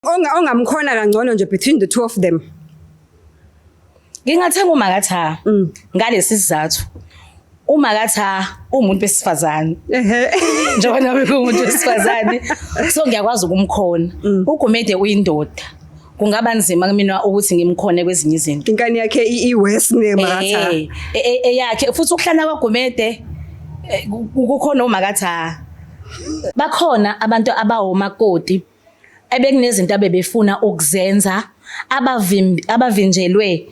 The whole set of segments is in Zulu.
Ongamkhona kangcono nje between the two of them? Ngingathenga uMakatha ngalesi sizathu. UMakatha umuntu wesifazane. Njengoba nami ngumuntu wesifazane. So ngiyakwazi ukumkhona. UGumede uyindoda. Kungaba nzima kumina ukuthi ngimkhone kwezinye izinto. Inkani yakhe i-west neMakatha. Eyakhe futhi ukuhlala kwaGumede kukhona uMakatha. Bakhona abantu abawomakoti ebekunezinto abebefuna ukuzenza abavinjelwe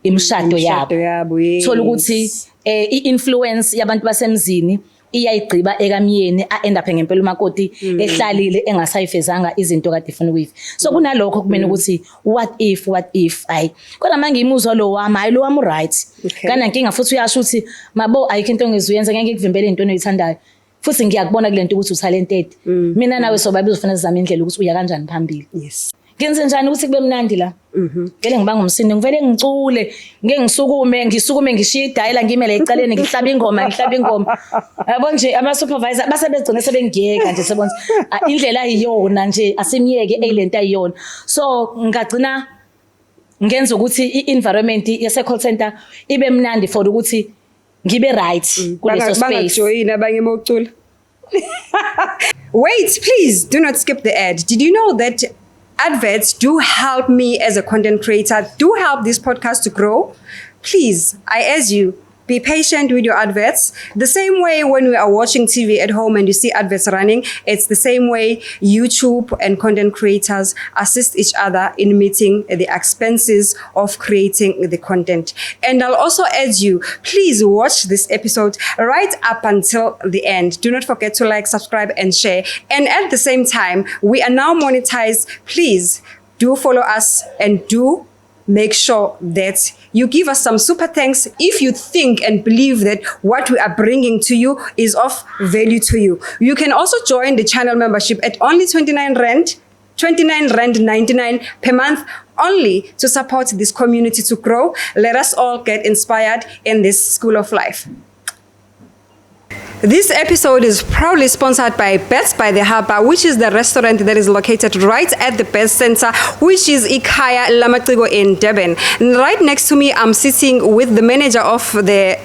imishado yabo. Yabo, yes. Thola ukuthi i-influence yabantu basemzini iyayigqiba ekamyeni, a-end up ngempela umakoti ehlalile engasayifezanga izinto kade efuna ukuyifa. So kunalokho kumele ukuthi what if, what if, hayi kodwa manje ngimuzwa lo wami, hayi lo wami right. Kanankinga futhi uyasho ukuthi mabo ayikho into ongezuyenza, ngeke ngikuvimbele into oyithandayo. Futhi ngiyakubona kule nto ukuthi utalented. Mina nawe sobabe uzofuna sizame indlela ukuthi uya kanjani phambili. Ngenze njani ukuthi kube mnandi la? Vele ngibanga umsindo, ngivele ngicule, ngeke ngisukume, ngisukume ngishiye idayela ngimele ecaleni ngihlaba ingoma, ngihlaba ingoma. Yabo nje ama supervisor base begcina sebengiyeka nje sebona indlela ayiyona nje asimiyeke eyilento ayiyona. So ngagcina ngenza ukuthi i-environment yase call center ibe mnandi for ukuthi ngibe right kuleso space. Bangajoyina abanye mocula. Wait, please do not skip the ad. Did you know that adverts do help me as a content creator, do help this podcast to grow? Please, I urge you, be patient with your adverts. The same way when we are watching TV at home and you see adverts running, it's the same way YouTube and content creators assist each other in meeting the expenses of creating the content. And I'll also urge you, please watch this episode right up until the end. Do not forget to like, subscribe, and share. And at the same time, we are now monetized. Please do follow us and do make sure that you give us some super thanks if you think and believe that what we are bringing to you is of value to you. You can also join the channel membership at only 29 Rand, 29 Rand 99 per month, only to support this community to grow. Let us all get inspired in this school of life. This episode is proudly sponsored by Bets by the Harbour, which is the restaurant that is located right at the Best Center, which is Ikhaya Lamaciko in Durban. And right next to me, I'm sitting with the manager of the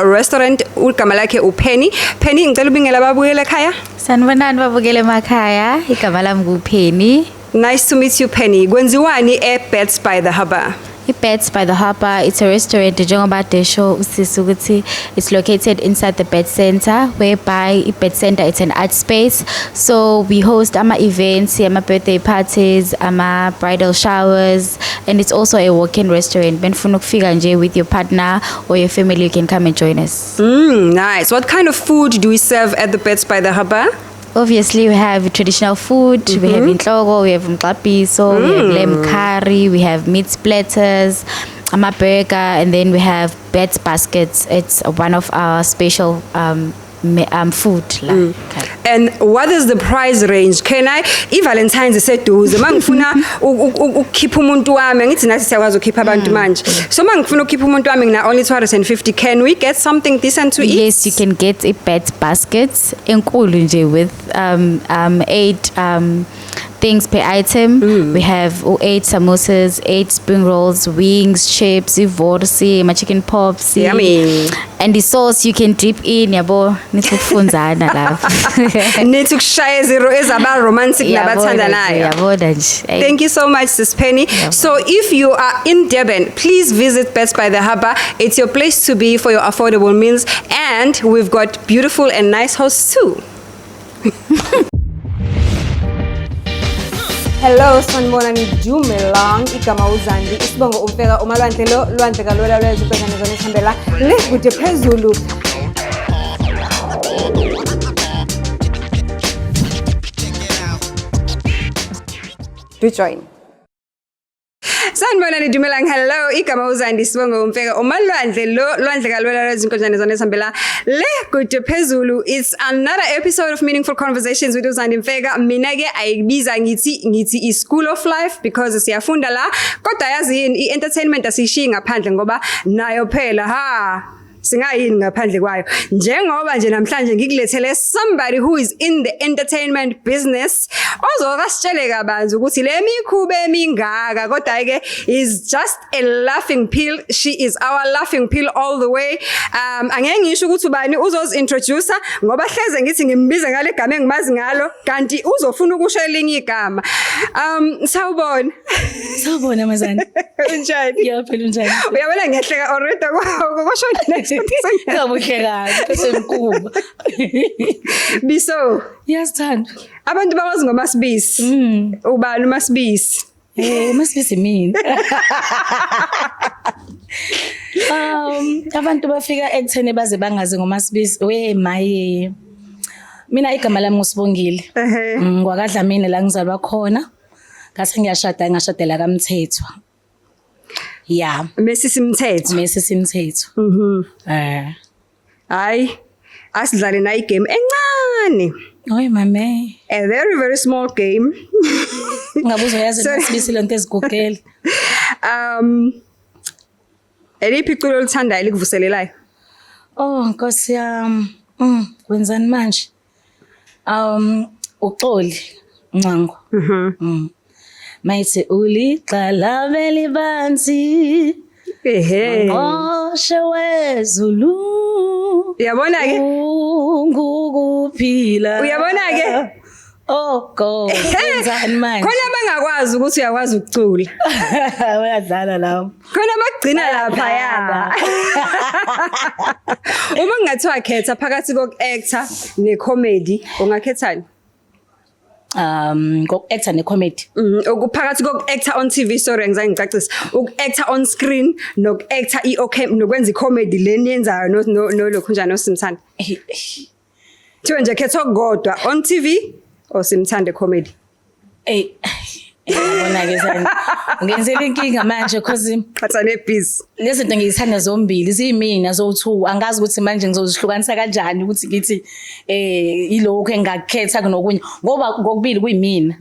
restaurant, igama lakhe uPenny. Penny, ngicela ubingele ababukeli ekhaya. Sanibonani babukele emakhaya, igama lami nguPenny. Nice to meet you, Penny. Kwenziwani e-Bets by the Harbour? I-Bets by the Harbour, it's a restaurant njengoba desho usisi ukuthi it's located inside the Bets Center, whereby i-Bets Center it's an art space. So we host ama-events, ama-birthday parties, ama-bridal showers, and it's also a walk-in restaurant. Benifuna ukufika nje with your partner or your family, you can come and join us. Nice. What kind of food do we serve at the Bets by the Harbour? Obviously, we have traditional food, we have inhloko, we have umxabiso, we have lamb curry, we have meat platters, ama burger, and then we have Bets baskets. It's one of our special food. La. Okay. And what is the price range? Can I, i-Valentine's iseduze, mangifuna ukukhipha umuntu wami, angithi nathi siyakwazi ukukhipha abantu manje. So mangifuna ukukhipha umuntu wami ngina only 250, can we get something decent to eat? Yes, you can get a Bets basket enkulu nje with 8 things per item. We have 8 samosas, 8 spring rolls, wings, chips, ivorsi, my chicken pops. Yummy. And the sauce you can dip in, yabo, nithi ukufunzana lapho. Nithi ukushaya iziro ezaba romantic Yabona nabathandanayo. nje, yabona nje. Ay. Thank you so much, Sis Penny. Yabona. So if you are in Durban, please visit Bets by the Harbour. It's your place to be for your affordable meals. And we've got beautiful and nice hosts too. Hello, sanibonani, dumelang, igama uZandi, isibongo uMfeka, umalwandle lo, lwandle kalwela lwezwe, ubhekane zona esihambela le kude phezulu. Do join. Sanibonani, dumelang, hello, igama uZandi, isibongo uMfeka, umalwandle lo, lwandle kalwela lwezwe, inkonjane zona esihambela le kude phezulu. It's another episode of Meaningful Conversations with uZandi Mfeka. Mina ke ayibiza ngithi i School of Life because siyafunda la, kodwa yazi yini, i-entertainment asiyishiyi ngaphandle ngoba nayo phela ha. Singayini ngaphandle kwayo? Njengoba nje namhlanje ngikulethele somebody who is in the entertainment business ozokasitshele kabanzi ukuthi le mikhuba emingaka, kodwa ke is just a laughing pill. She is our laughing pill all the way. Angeke ngisho ukuthi ubani, uzozi-introduce, ngoba hleze ngithi ngimbize ngale gama engimazi ngalo kanti uzofuna ukusho elinye igama. Sawubona. Sawubona, mazana. Unjani? Ngiyaphila, unjani? Uyabona, ngiyahleka already kusho next. Kabuhle kabi, bese mkuba. Biso. Yasithanda. Abantu bakwazi ngoMasibisi. Ubani uMasibisi? UMasibisi mina. Abantu bafika ekutheni baze bangazi ngoMasibisi. We maye. Mina igama lami nguSibongile. NgwakaDlamini la ngizalwa khona. Ngase ngiyashada, ngashadela kaMthethwa. Yeah. Mesisi Mthetho. Mesisi Mthetho. Hayi, asidlale na igame encane. Oy mame. A very very small game. Ngabe uzoyazi Masibisi lento ezigugele. Eliphi iculo olithandayo likuvuselelayo? Oh Nkosi yami. Wenzani manje? Uxoli Mncwango. Mayithi uligxalabela libanzi. Ngqoshe wezulu. Uyabona ke? Ungukuphila. Uyabona ke? Oh God, wenzani manje? Khona bangakwazi ukuthi uyakwazi ukucula. Bayadlala lapho. Khona bagcina lapha ya. Uma kungathiwa khetha phakathi koku-actor ne-comedy, ungakhethani? Ngoku-actor ne-comedy. Okuphakathi koku-actor on TV, sorry, angizange ngicacise. Uku-actor on screen noku-actor i-okay nokwenza i-comedy le niyenzayo no lokhu njani oSimthande. Thiwe nje khetha okukodwa, on TV or Simthande comedy. Ey, yabona ke sani. Ngenzela inkinga manje cause Qhatha nebhizi. lezi zinto ngiyithanda zombili, ziyimina zowu-two. Angazi ukuthi manje ngizozihlukanisa kanjani ukuthi ngithi ilokhu engakukhetha kunokunye, ngoba kokubili kuyimina.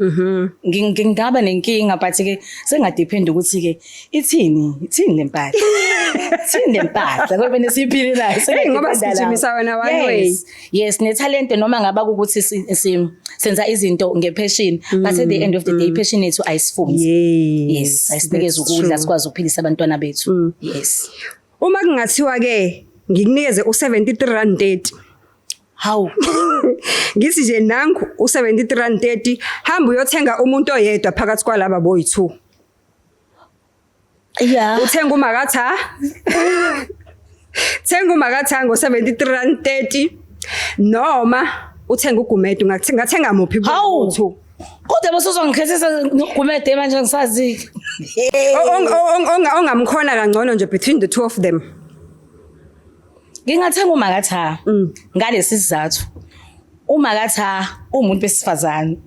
Ngingaba nenkinga, but ke sengadepend ukuthi ke ithini lempahla, ithini lempahla ngoba nesiyiphile nayo. Hey, ngoba sigijimisa wena one way. Yes, nethalente noma ngaba ukuthi senza izinto ngepassion, but at the end of the day passion yethu ayisifunzi. Yes, ayisinikeza That's ukudla true. sikwazi ukuphilisa abantwana bethu. Yes. Uma kungathiwa ke ngikunikeze u73 rand 30. Hawu. Ngithi nje nangu u73 rand 30, hamba uyothenga umuntu oyedwa phakathi kwalaba boyi2. Uthenga uMakatha. Thenga uMakatha ngo73 rand 30 noma uthenga uGumede, ungathenga muphi Hawu. kubo? Kodwa bosuzongikhethisa noGumede manje ngisazi. Ongamkhona kangcono nje between the two of them. Ngingathenga uMakatha ngalesi sizathu. UMakatha umuntu wesifazane.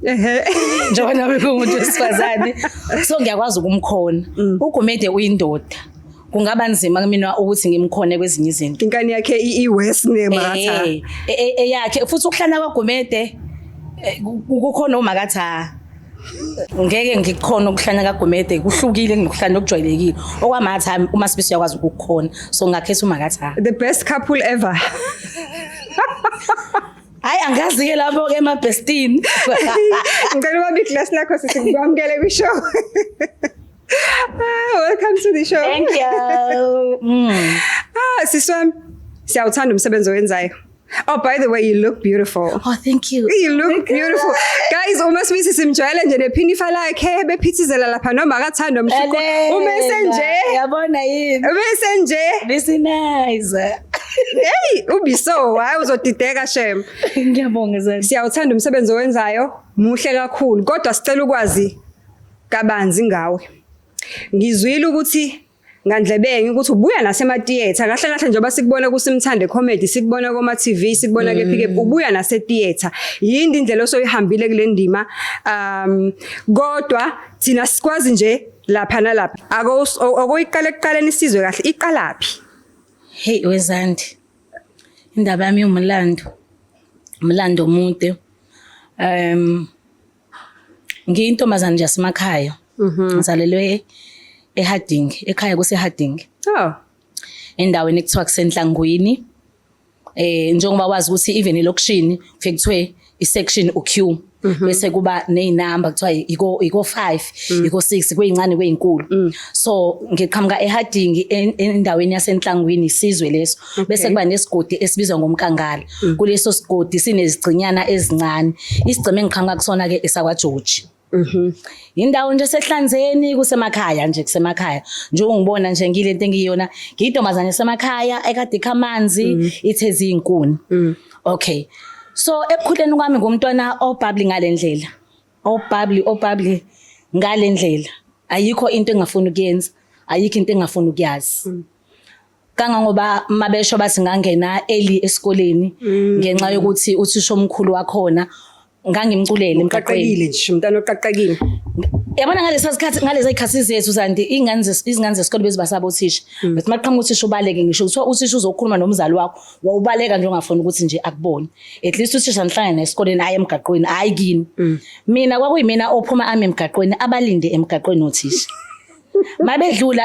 Njengoba nami kuwumuntu wesifazane. So ngiyakwazi ukumkhona. UGumede uyindoda. Kungaba nzima kumina ukuthi ngimkhone kwezinye izinto. Inkani yakhe i-worse neMakatha. Eyakhe futhi ukuhlala kwaGumede kukhona uMakatha. Ngeke ngikukhona ukuhlanya kaGumede, kuhlukile kunokuhlanya okujwayelekile. OkwaMatha uMasibisi uyakwazi ukukukhona. So ngakhetha uMakatha. The best couple ever. Hayi, angazi ke lapho ke emabestini. Ngicela ubambe iglasi lakho sisi, ngikwamukele kwi-show. Ah, welcome to the show. Thank you. Ah, sisi wami, siyawuthanda umsebenzi owenzayo. Oh, by the way, you look beautiful. Oh, thank you. You look beautiful. Guys, uma Sibisi simjwayele nje nephinifa lakhe bephithizela lapha noma akathanda umshuko. Uma senje, Yabona yini? uma nje. This is nice. Hey, ubiso, hayi uzodideka shem. Ngiyabonga zani. Siyawuthanda umsebenzi owenzayo, muhle kakhulu, kodwa sicela ukwazi kabanzi ngawe. Ngizwile ukuthi ngandlebenge ukuthi ubuya nasema-theatre kahle kahle, njengoba sikubona kuSimthande comedy, sikubona koma TV, sikubona kephi kephi, ubuya nase-theatre. Yini indlela osoyihambile kule ndima? Kodwa thina sikwazi nje lapha nalapha. Ako okuyiqala ekuqaleni isizwe kahle, iqalaphi? Hey wezandi. Indaba yami umlando. Umlando omude. Ngiyintombazane nje yasemakhaya. Ngizalelwe eHarding, ekhaya kuse Harding. Oh. Endaweni ekuthiwa kuseNhlangwini. Njengoba wazi ukuthi even elokishini kufike kuthiwe i-section u-Q, bese kuba nezinamba, kuthiwa iko 5, iko 6, kweyincane, kweyinkulu. So ngiqhamuka eHarding, endaweni yaseNhlangwini, isizwe leso. Bese kuba nesigodi esibizwa ngomkangala. Kuleso sigodi sinezigcinyana ezincane. Isigceme engiqhamuka kusona ke esakwa George. Indawo nje sehlanzeni, kusemakhaya nje, kusemakhaya. Njengoba nje ngilento engiyona, ngiyintombazane esemakhaya ekade ikha amanzi, itheze izinkuni. Okay. So ekukhuleni kwami ngumntwana obubbly ngalendlela. Obubbly ngalendlela. Ayikho into engafuni ukuyenza, ayikho into engafuni ukuyazi. Kangangoba mabesho bathi ngangena early esikoleni ngenxa yokuthi uthisha omkhulu wakhona ngangimculele emgaqweni. Uqaqekile nje, umntana oqaqekile. Yabona, ngalesa sikhathi, ngalezi zikhathi zethu, Zandi, izingane zesikole bezibasaba othisha. Bethi maqhamuka uthisha ubaleke, ngisho kuthiwa uthisha uzokhuluma nomzali wakho, wawubaleka nje ungafuni ukuthi nje akubone. At least uthisha nihlangane naye esikoleni, hayi emgaqweni, hayi kini. Mina kwakuyimina ophuma ami emgaqweni, abalinde emgaqweni othisha. Mabedlula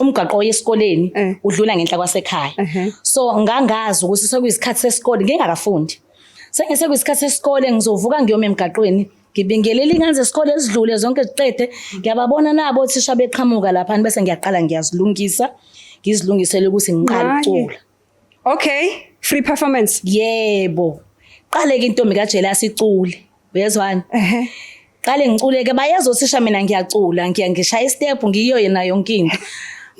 umgaqo oyesikoleni udlula ngenhla kwasekhaya. So ngangazi ukuthi sekuyisikhathi sesikole ngingakafundi. Sengese kuyisikhathi sesikole, ngizovuka ngiyoma emgaqweni, ngibingelela ingane zesikole ezidlule zonke ziqede, ngiyababona nabo othisha beqhamuka lapha, bese ngiyaqala ngiyazilungisa, ngizilungisele ukuthi ngiqale Hayi. ukucula. Okay, free performance. Yebo. Qale ke intombi kaJela sicule. Uyezwana? Ehhe. Qale ngicule ke, bayezwa othisha mina ngiyacula, ngiya ngishaya istep, ngiyo yena yonke into.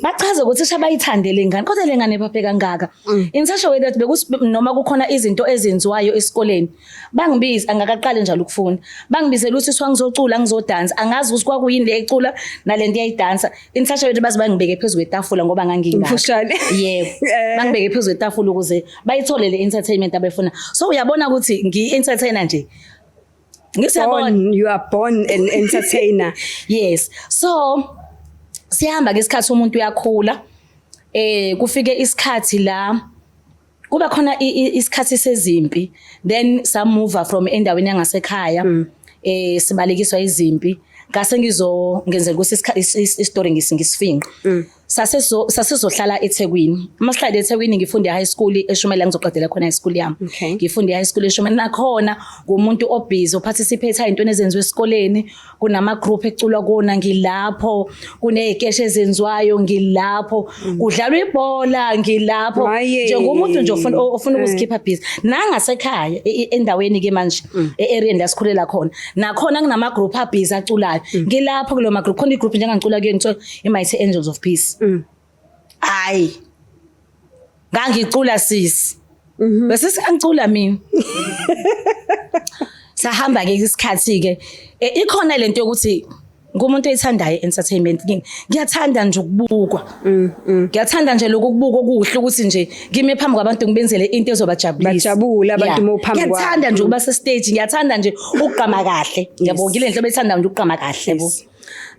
Bachaze ukuthi othisha bayithande le ngane, kodwa le ngane ephaphe kangaka. In such a way that bekuthi noma kukhona izinto ezenziwayo esikoleni, bangibiza angakaqali njalo ukufunda. Bangibizela ukuthi swa ngizocula, ngizodansa. Angazi ukuthi kwakuyini le ecula nalento yayidansa. In such a way that baze bangibeke phezulu kwetafula ngoba ngangingaka. Mfushane. Yebo. Bangibeke phezulu kwetafula ukuze bayithole le entertainment abayifuna. So uyabona ukuthi ngi-entertainer nje. Ngisiyabona. Born, you are born an entertainer. Yes. So siyahamba ke isikhathi, umuntu uyakhula. Kufike isikhathi la kuba khona isikhathi sezimpi, then samove from endaweni yangasekhaya, sibalekiswa izimpi. Ngase ngizo ngenzela ukuthi istory ngisifinqe. Sasizohlala eThekwini. Uma sihlala eThekwini, ngifunde high school eShumela, ngizoqedela khona high school yami. Ngifunde high school eShumela, nakhona ngumuntu obusy oparticipate ey'ntweni ezenziwa esikoleni. Kunama group eculwa kuwona, ngilapho. Kuney'keshe ezenziwayo, ngilapho. Kudlalwa ibhola, ngilapho. Maye. Njengomuntu nje ofuna ukuzikhipha busy. Nangasekhaya, endaweni ke manje, e-area la sikhulela khona, nakhona kunama group abusy aculayo, ngilapho kulo ma group. Khona igroup njengangicula kuyo, ngithiwa i-Mighty Angels of Peace. Hayi, ngangicula sisi, bese singicula mina. Sahamba ke isikhathi ke. Ikhona lento yokuthi ngumuntu oyithandayo entertainment. Ngiyathanda nje ukubukwa, ngiyathanda nje lokhu kubuka okuhle, ukuthi nje ngime phambi kwabantu ngibenzele into ezobajabulisa. Bajabule abantu uma uphambi kwabo. Ngiyathanda nje ukuba se-stage, ngiyathanda nje ukugqama kahle, yabo. Ngile nhlobo ethanda nje ukugqama kahle, yabo.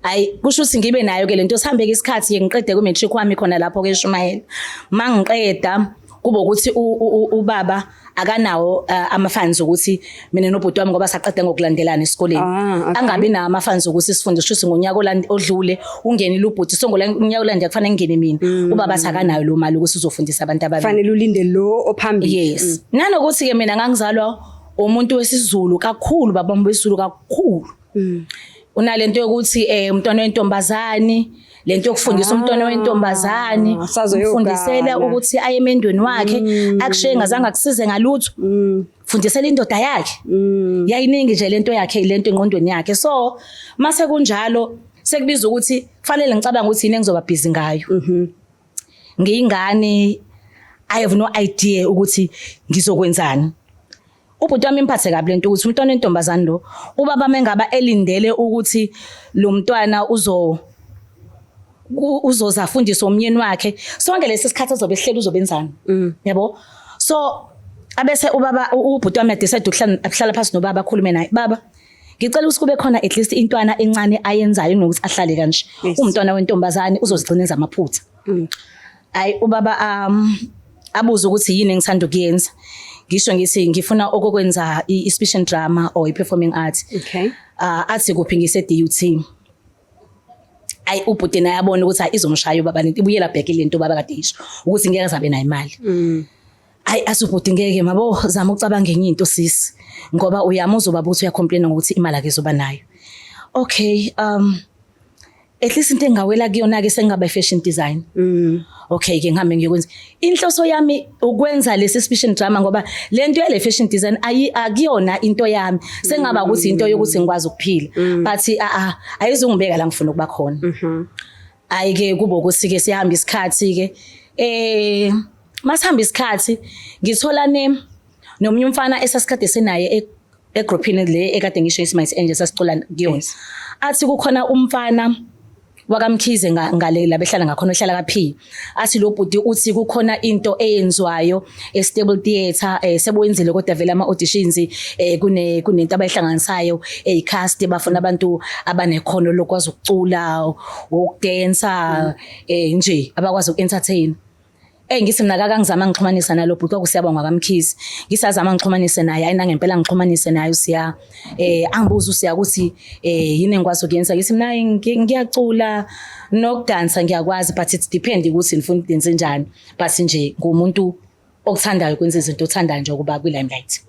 Hayi, kusho ukuthi ngibe nayo ke lento. Sihambe ke isikhathi ke, ngiqede ku matric wami khona lapho ke eShumayela. Mangiqeda kube ukuthi ubaba akanawo ama-funds ukuthi mina nobhuti wami, ngoba saqeda ngokulandelana esikoleni, Ah, okay. angabi nawo ama-funds ukuthi sifunde. Shuthi ngonyaka odlule ungenile ubhuti, so ngonyaka olandela kufanele ngingene mina. Ubaba athi akanayo lo mali ukuthi uzofundisa abantu ababili. Fanele ulinde lo ophambili. Yes. Nanokuthi ke mina ngangizalwa umuntu wesiZulu kakhulu, baba wesiZulu kakhulu. Unalento yokuthi umntwana wentombazane, lento yokufundisa umntwana wentombazane, Sazoyogana. umfundisela ukuthi aye emendweni wakhe, akushiye ngazange akusize ngalutho. Fundisela indoda yakhe. Yayiningi nje lento yakhe, lento engqondweni yakhe. So mase kunjalo sekubiza ukuthi kufanele ngicabanga ukuthi yini engizoba busy ngayo. Ngiyingane, I have no idea ukuthi ngizokwenzani. Ubhuti wami imphathe kabi lento ukuthi umntwana wentombazane lo, ubaba mengaba elindele ukuthi lo mntwana uzoza afundise umnyeni wakhe sonke lesi sikhathi azobe ehleli, uzobenzani, yabo. So abese ubaba, ubhuti wami decide ukuhlala phansi nobaba, akhulume naye: "Baba, ngicela ukuthi kube khona at least intwana encane ayenzayo kunokuthi ahlale kanje. Umntwana wentombazane uzozigcina enza amaphutha." Hayi, ubaba abuze ukuthi yini engithanda ukuyenza. Ngisho ngithi ngifuna okokwenza i-speech and drama or i-performing art. Athi kuphi? Ngise DUT. Ayi, ubhuti naye abona ukuthi hayi, izomshaya ubaba lento, ibuyela back lento ubaba kade isho ukuthi ngeke azabe nayo imali. Hayi, asubhuti, ngeke mabo, zama ukucabanga enye into sisi, ngoba uyamuzwa ubaba ukuthi uyacomplain ngokuthi imali akezoba nayo. Okay, at least into engawela kuyona ke sengingaba fashion design. Okay ke, ngihambe ngiyokwenza inhloso yami ukwenza lesi fashion drama, ngoba lento yale fashion design ayi akuyona into yami, sengaba ukuthi into yokuthi ngikwazi ukuphila, but a a ayizungibeka la ngifuna ukuba khona. Ayi ke, kube ukuthi ke sihamba isikhathi ke, masihamba isikhathi ngithola ne nomunye umfana esasikade senaye egroupini le ekade ngisho iSmite Angel sasicula kuyona, athi kukhona umfana wakaMkhize ngale la behlala ngakhona, ohlala ka-P, athi lo bhuti uthi kukhona into eyenziwayo e-Stable Theatre, sebowenzile kodwa vele ama auditions, kune kunento abayihlanganisayo eyicast, bafuna abantu abanekhono lokwazi ukucula, ukudansa, nje abakwazi uku-entertain. Ngithi mina akangizama ngixhumanisa nalo bhuti, kwakusiyabonga kaMkhize. Ngisazama ngixhumanise naye, ayina ngempela ngixhumanise naye uSiya. Angibuza uSiya ukuthi yini engikwazi ukuyenza. Ngithi mina ngiyacula nokudansa ngiyakwazi, but it depend ukuthi ngifuna ukudansa njani. But nje ngumuntu okuthandayo ukwenza izinto, othandayo nje ukuba kwi limelight.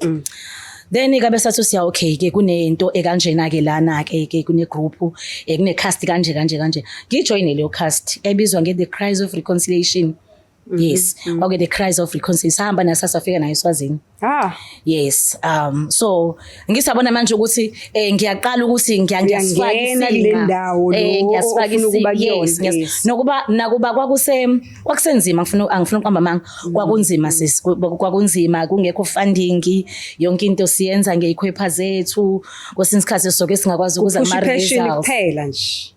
Then ke bese siya, okay ke, kunento ekanjena ke lana ke kune group, kune cast kanje kanje kanje. Ngijoin leyo cast ebizwa nge The Cries of Reconciliation. Yes, okay, The Cries of Reconciliation. Sahamba naso safika nayo eSwazini. Yes, so ngisabona manje ukuthi ngiyaqala ukuthi ngiyasifaka Uyangena kule isinga. ndawo lo Ngiyasifaka ofuna ukuba isinga. Yes, kuyona, yes. Nokuba nakuba kwakuse kwakusenzima, ngifuna angifuna ukuqamba amanga, kwakunzima sis, kwakunzima, kungekho funding, yonke into siyenza ngeyikhwepha zethu, kwesinye isikhathi soke singakwazi ukuza Uphusha kuma i-passion results. kuphela nje.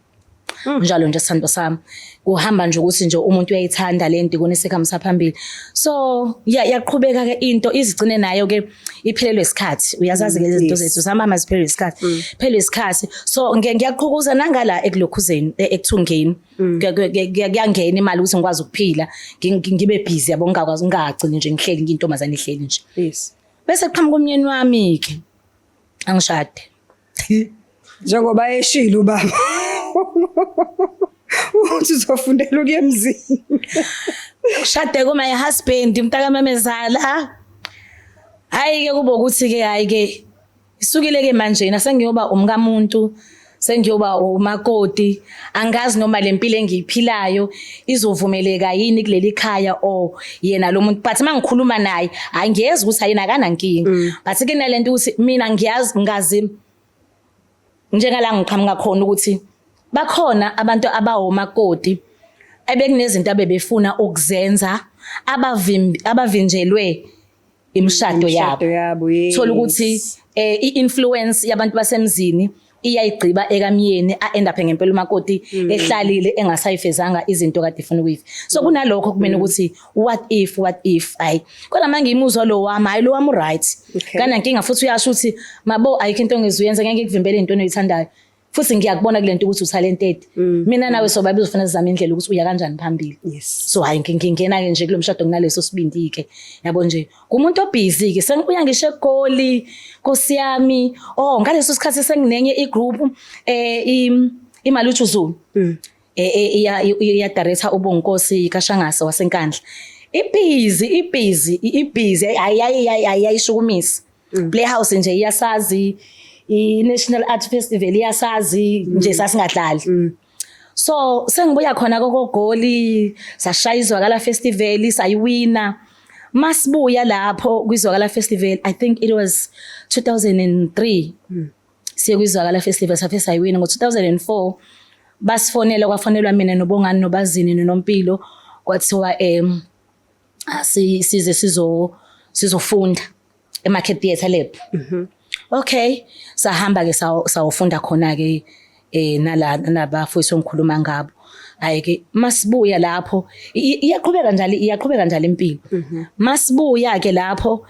Njalo nje, sithando sami, kuhamba nje ukuthi nje umuntu uyayithanda lento ikona esekhambisa phambili. So ya, yaqhubeka ke into, izigcine nayo ke iphelelwe isikhathi, uyazazi ke izinto zethu zihamba maziphelelwe isikhathi, phelelwe isikhathi. So ngiyaqhukuza nangala ekulokhuzeni, ekuthungeni. Kuyangena imali ukuthi ngikwazi ukuphila, ngibe busy yabo, ngingakwazi ngingagcini nje ngihleli ngiyintombazane ehleli nje. Bese kuqhamuka umnyeni wami ke, angishade. Njengoba eshilo ubaba uthi uzofundela ukuya emzini. Ngishade ku my husband, umntaka mamezala. Hayi ke, kube ukuthi ke hayi ke, isukile ke manje nasengiyoba umkamuntu, sengiyoba umakoti, angazi noma lempilo engiyiphilayo izovumeleka yini kuleli khaya or yena lo muntu, but mangikhuluma naye angiyezi ukuthi ayina akanankinga, but ke nalento ukuthi mina ngiyazi, ngazi njengala ngiqhamuka khona ukuthi bakhona abantu abawomakoti ebekunezinto abebefuna ukuzenza, abavinjelwe imishado yabo. Imishado yabo, yes. Thola ukuthi i-influence yabantu basemzini iyayigqiba ekamyeni, a-end up ngempela umakoti ehlalile engasayifezanga izinto kade ifuna ukuyifa. So kunalokho kumina ukuthi what if, what if, hayi kodwa mangimuzwa lo wami, hayi lo wami right, kanankinga futhi uyasho ukuthi mabo ayikho into ongezuyenza, ngeke ngikuvimbele into oyithandayo, futhi ngiyakubona kule nto ukuthi utalented, mina nawe sobabe uzofanele sizame indlela ukuthi uya kanjani phambili. So hayi, ngingena-ke nje kulo mshado nginaleso sibindi-ke, yabo nje ngumuntu obhizi-ke, sengibuya ngisho eGoli, nkosi yami. Oh, ngaleso sikhathi senginenye igroup, iMaluchu Zulu, iya iya director uBonkosi kaShangase waseNkandla, ibhizi ibhizi ibhizi, ayi ayi ayishukumisa Playhouse nje iyasazi, i-National Art Festival iyasazi nje, sasingadlali. So sengibuya khona koKogoli, sashaya Izwakala Festival, sayiwina. Masibuya lapho kwizwakala Festival, I think it was 2003, siye kwizwakala Festival, safe sayiwina. Ngo-2004 basifonela, kwafonelwa mina noBongani noBazini noNompilo, kwathiwa size sizofunda eMarket Theatre Lab. Okay, sahamba ke, sawufunda khona ke nala nabafowethu engikhuluma ngabo. Hayi ke, masibuya lapho iyaqhubeka njalo, iyaqhubeka njalo impilo. Masibuya ke lapho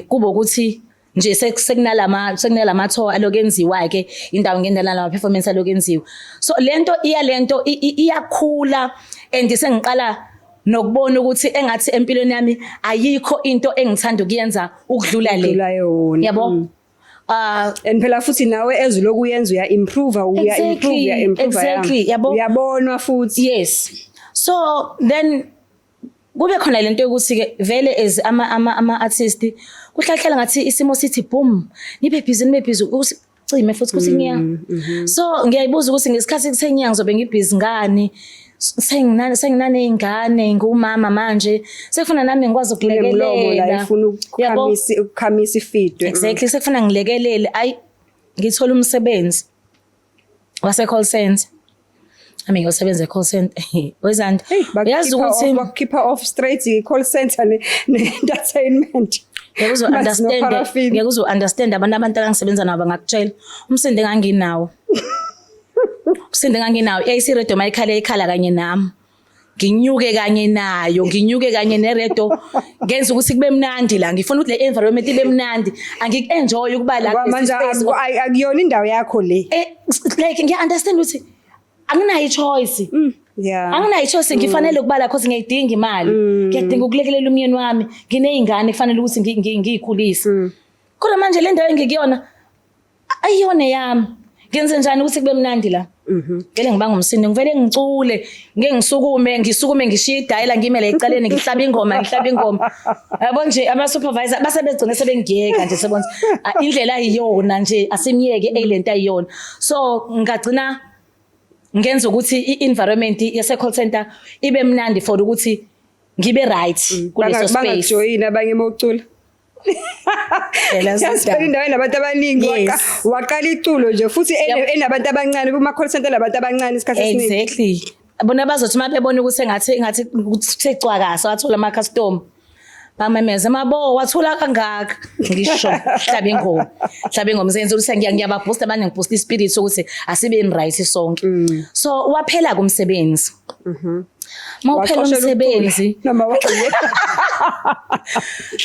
kube ukuthi nje sekunalama tour alokenziwa ke indawo ngendawo, lama performance alokenziwa. So lento iya lento iyakhula and sengiqala nokubona ukuthi engathi empilweni yami ayikho into engithanda ukuyenza ukudlula le. Ukudlula yona. Yabo. And phela futhi nawe ezulokhu uyenza, uya improve, uya improve, uya improve. Exactly, yabo. Uyabonwa futhi. Yes, so then kube khona lento yokuthi ke vele as ama artist kuhlahlala ngathi isimo sithi boom, nibe busy, nibe busy, ukuthi cime futhi kuthi ngiya. So ngiyayibuza ukuthi ngesikhathi kusenyanga ngizobe ngibhizi ngani, senginane ingane, ngumama manje, sekufuna nami ngikwazi Kunemlomo la ukulekelela. ifuna Yabo? ukukhamisa ifidwe. Exactly, sekufuna ngilekelele. Ayi, ngithola umsebenzi wase call center. Ami ngiyosebenza e-call center wezandi. Hey, Uyazi ukuthi bakukhipha off straight i-call center ne-entertainment. Ngeke uze Manje understand. no-paraffin. Ngeke uze understand. Abantu engangisebenza nabo bangakutshela umsindo enganginawo, umsindo enganginawo. Yayisiredio mayikhala, ikhala kanye nami, nginyuke kanye nayo, nginyuke kanye neredo, ngenza ukuthi kube mnandi la. Ngifuna ukuthi le environment ibe mnandi, angiku-enjoy ukuba la Ngoba kulesi manje space. Akuyona indawo yakho le. Like ngiya-understand ukuthi anginayo i-choice. Anginayo i-choice, ngifanele ukuba la cause ngiyayidinga imali, ngiyadinga ukulekelela umyeni wami, nginey'ngane kufanele ukuthi ngiyikhulise. Kodwa manje le ndawo engikuyona ayiyona yami. Ngenze njani ukuthi kube mnandi la? Vele ngibanga umsindo, ngivele ngicule, ngeke ngisukume, ngisukume ngishiye idayela, ngime la ecaleni, ngihlaba ingoma, ngihlaba ingoma. Yabo nje ama-supervisor base begcine sebengiyeka nje, sebona ukuthi, ah, indlela ayiyona nje, asimyeke eyilento ayiyona. So ngagcina ngenza ukuthi i-environment yase-call center ibe mnandi for ukuthi ngibe right kuleso space. Bangakujoyini abanye mawucula. Phela Yazi phela indawo enabantu abaningi, waqala iculo nje futhi enabantu abancane, kuma-call center nabantu abancane isikhathi esiningi. Exactly, bona bazothi uma bebona ukuthi engathi kuthe cwakasa, wathola ama-customer, bamemeza, "Mabo, wathula kangaka." Ngisho hlaba ingoma, hlaba ingoma, zenza ukuthi ngiyababoosta abanye, ngiboosta ispirit sokuthi asibeni right sonke. So waphela kumsebenzi. Mawuphela Waxoshelwa ukucula. umsebenzi, Noma waqiyeka.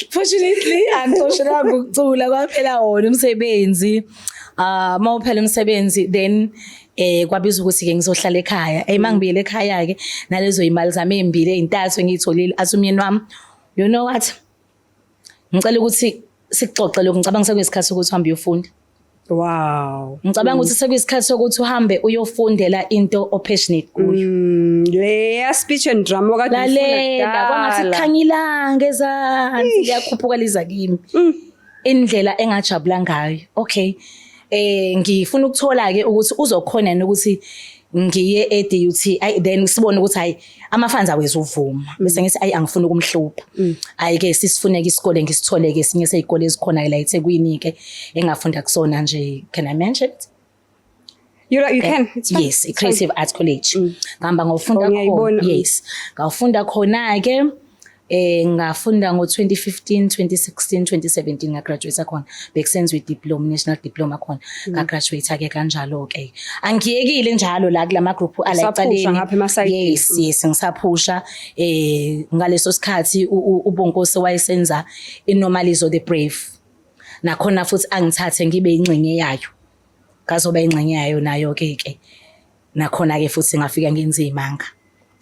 Fortunately angixoshelwanga ukucula, kwaphela wona umsebenzi. Ah, mawuphela umsebenzi then kwabizwa ukuthi ke ngizohlala ekhaya. Mangibuyele ekhaya ke nalezo imali zami ezimbili ezintathu engiyitholile, athi umyeni wami, "You know what, ngicela ukuthi sikuxoxe lokhu, ngicabanga sekuyisikhathi sokuthi uhambe uyofunda. Ngicabanga ukuthi sekuyisikhathi sokuthi uhambe uyofundela into opassionate kuyo." Leya speech and drama okade uyifuna Lalela, kwangathi kudala. kukhanya ilanga ezansi, liyakhuphuka liza kimi. Indlela engajabula ngayo. Okay, ngifuna ukuthola ke ukuthi uzokhona yini ukuthi ngiye e-DUT, ay then sibone ukuthi hayi, ama-funds awezuvuma. Bese ngithi ayi, angifuni ukumhlupha. Hayi ke, sisifuneke isikole, ngisithole ke esinye sey'kole ezikhona la eThekwini ke engafunda kusona nje. Can I mention it? You can. It's fine. Yes, i-Creative Arts College. Ngihamba ngofunda Oh, ngiyayibona. khona. Yes, ngafunda khona ke, ngafunda ngo-2015, 2016, 2017, ngagraduate khona. Bekusenziwa i-diploma, national diploma khona. Ngagraduate ke kanjalo ke. Angiyekile njalo la kulama group ala Usaphusha ecaleni. ngapha emasayidini. Yes, ngisaphusha. Ngaleso sikhathi uBonkosi wayesenza iNomalizo the Brave. Nakhona futhi angithathe ngibe ingxenye yayo. Ngazoba ingxenye yayo nayo ke. Nakhona ke futhi ngafika ngenza izimanga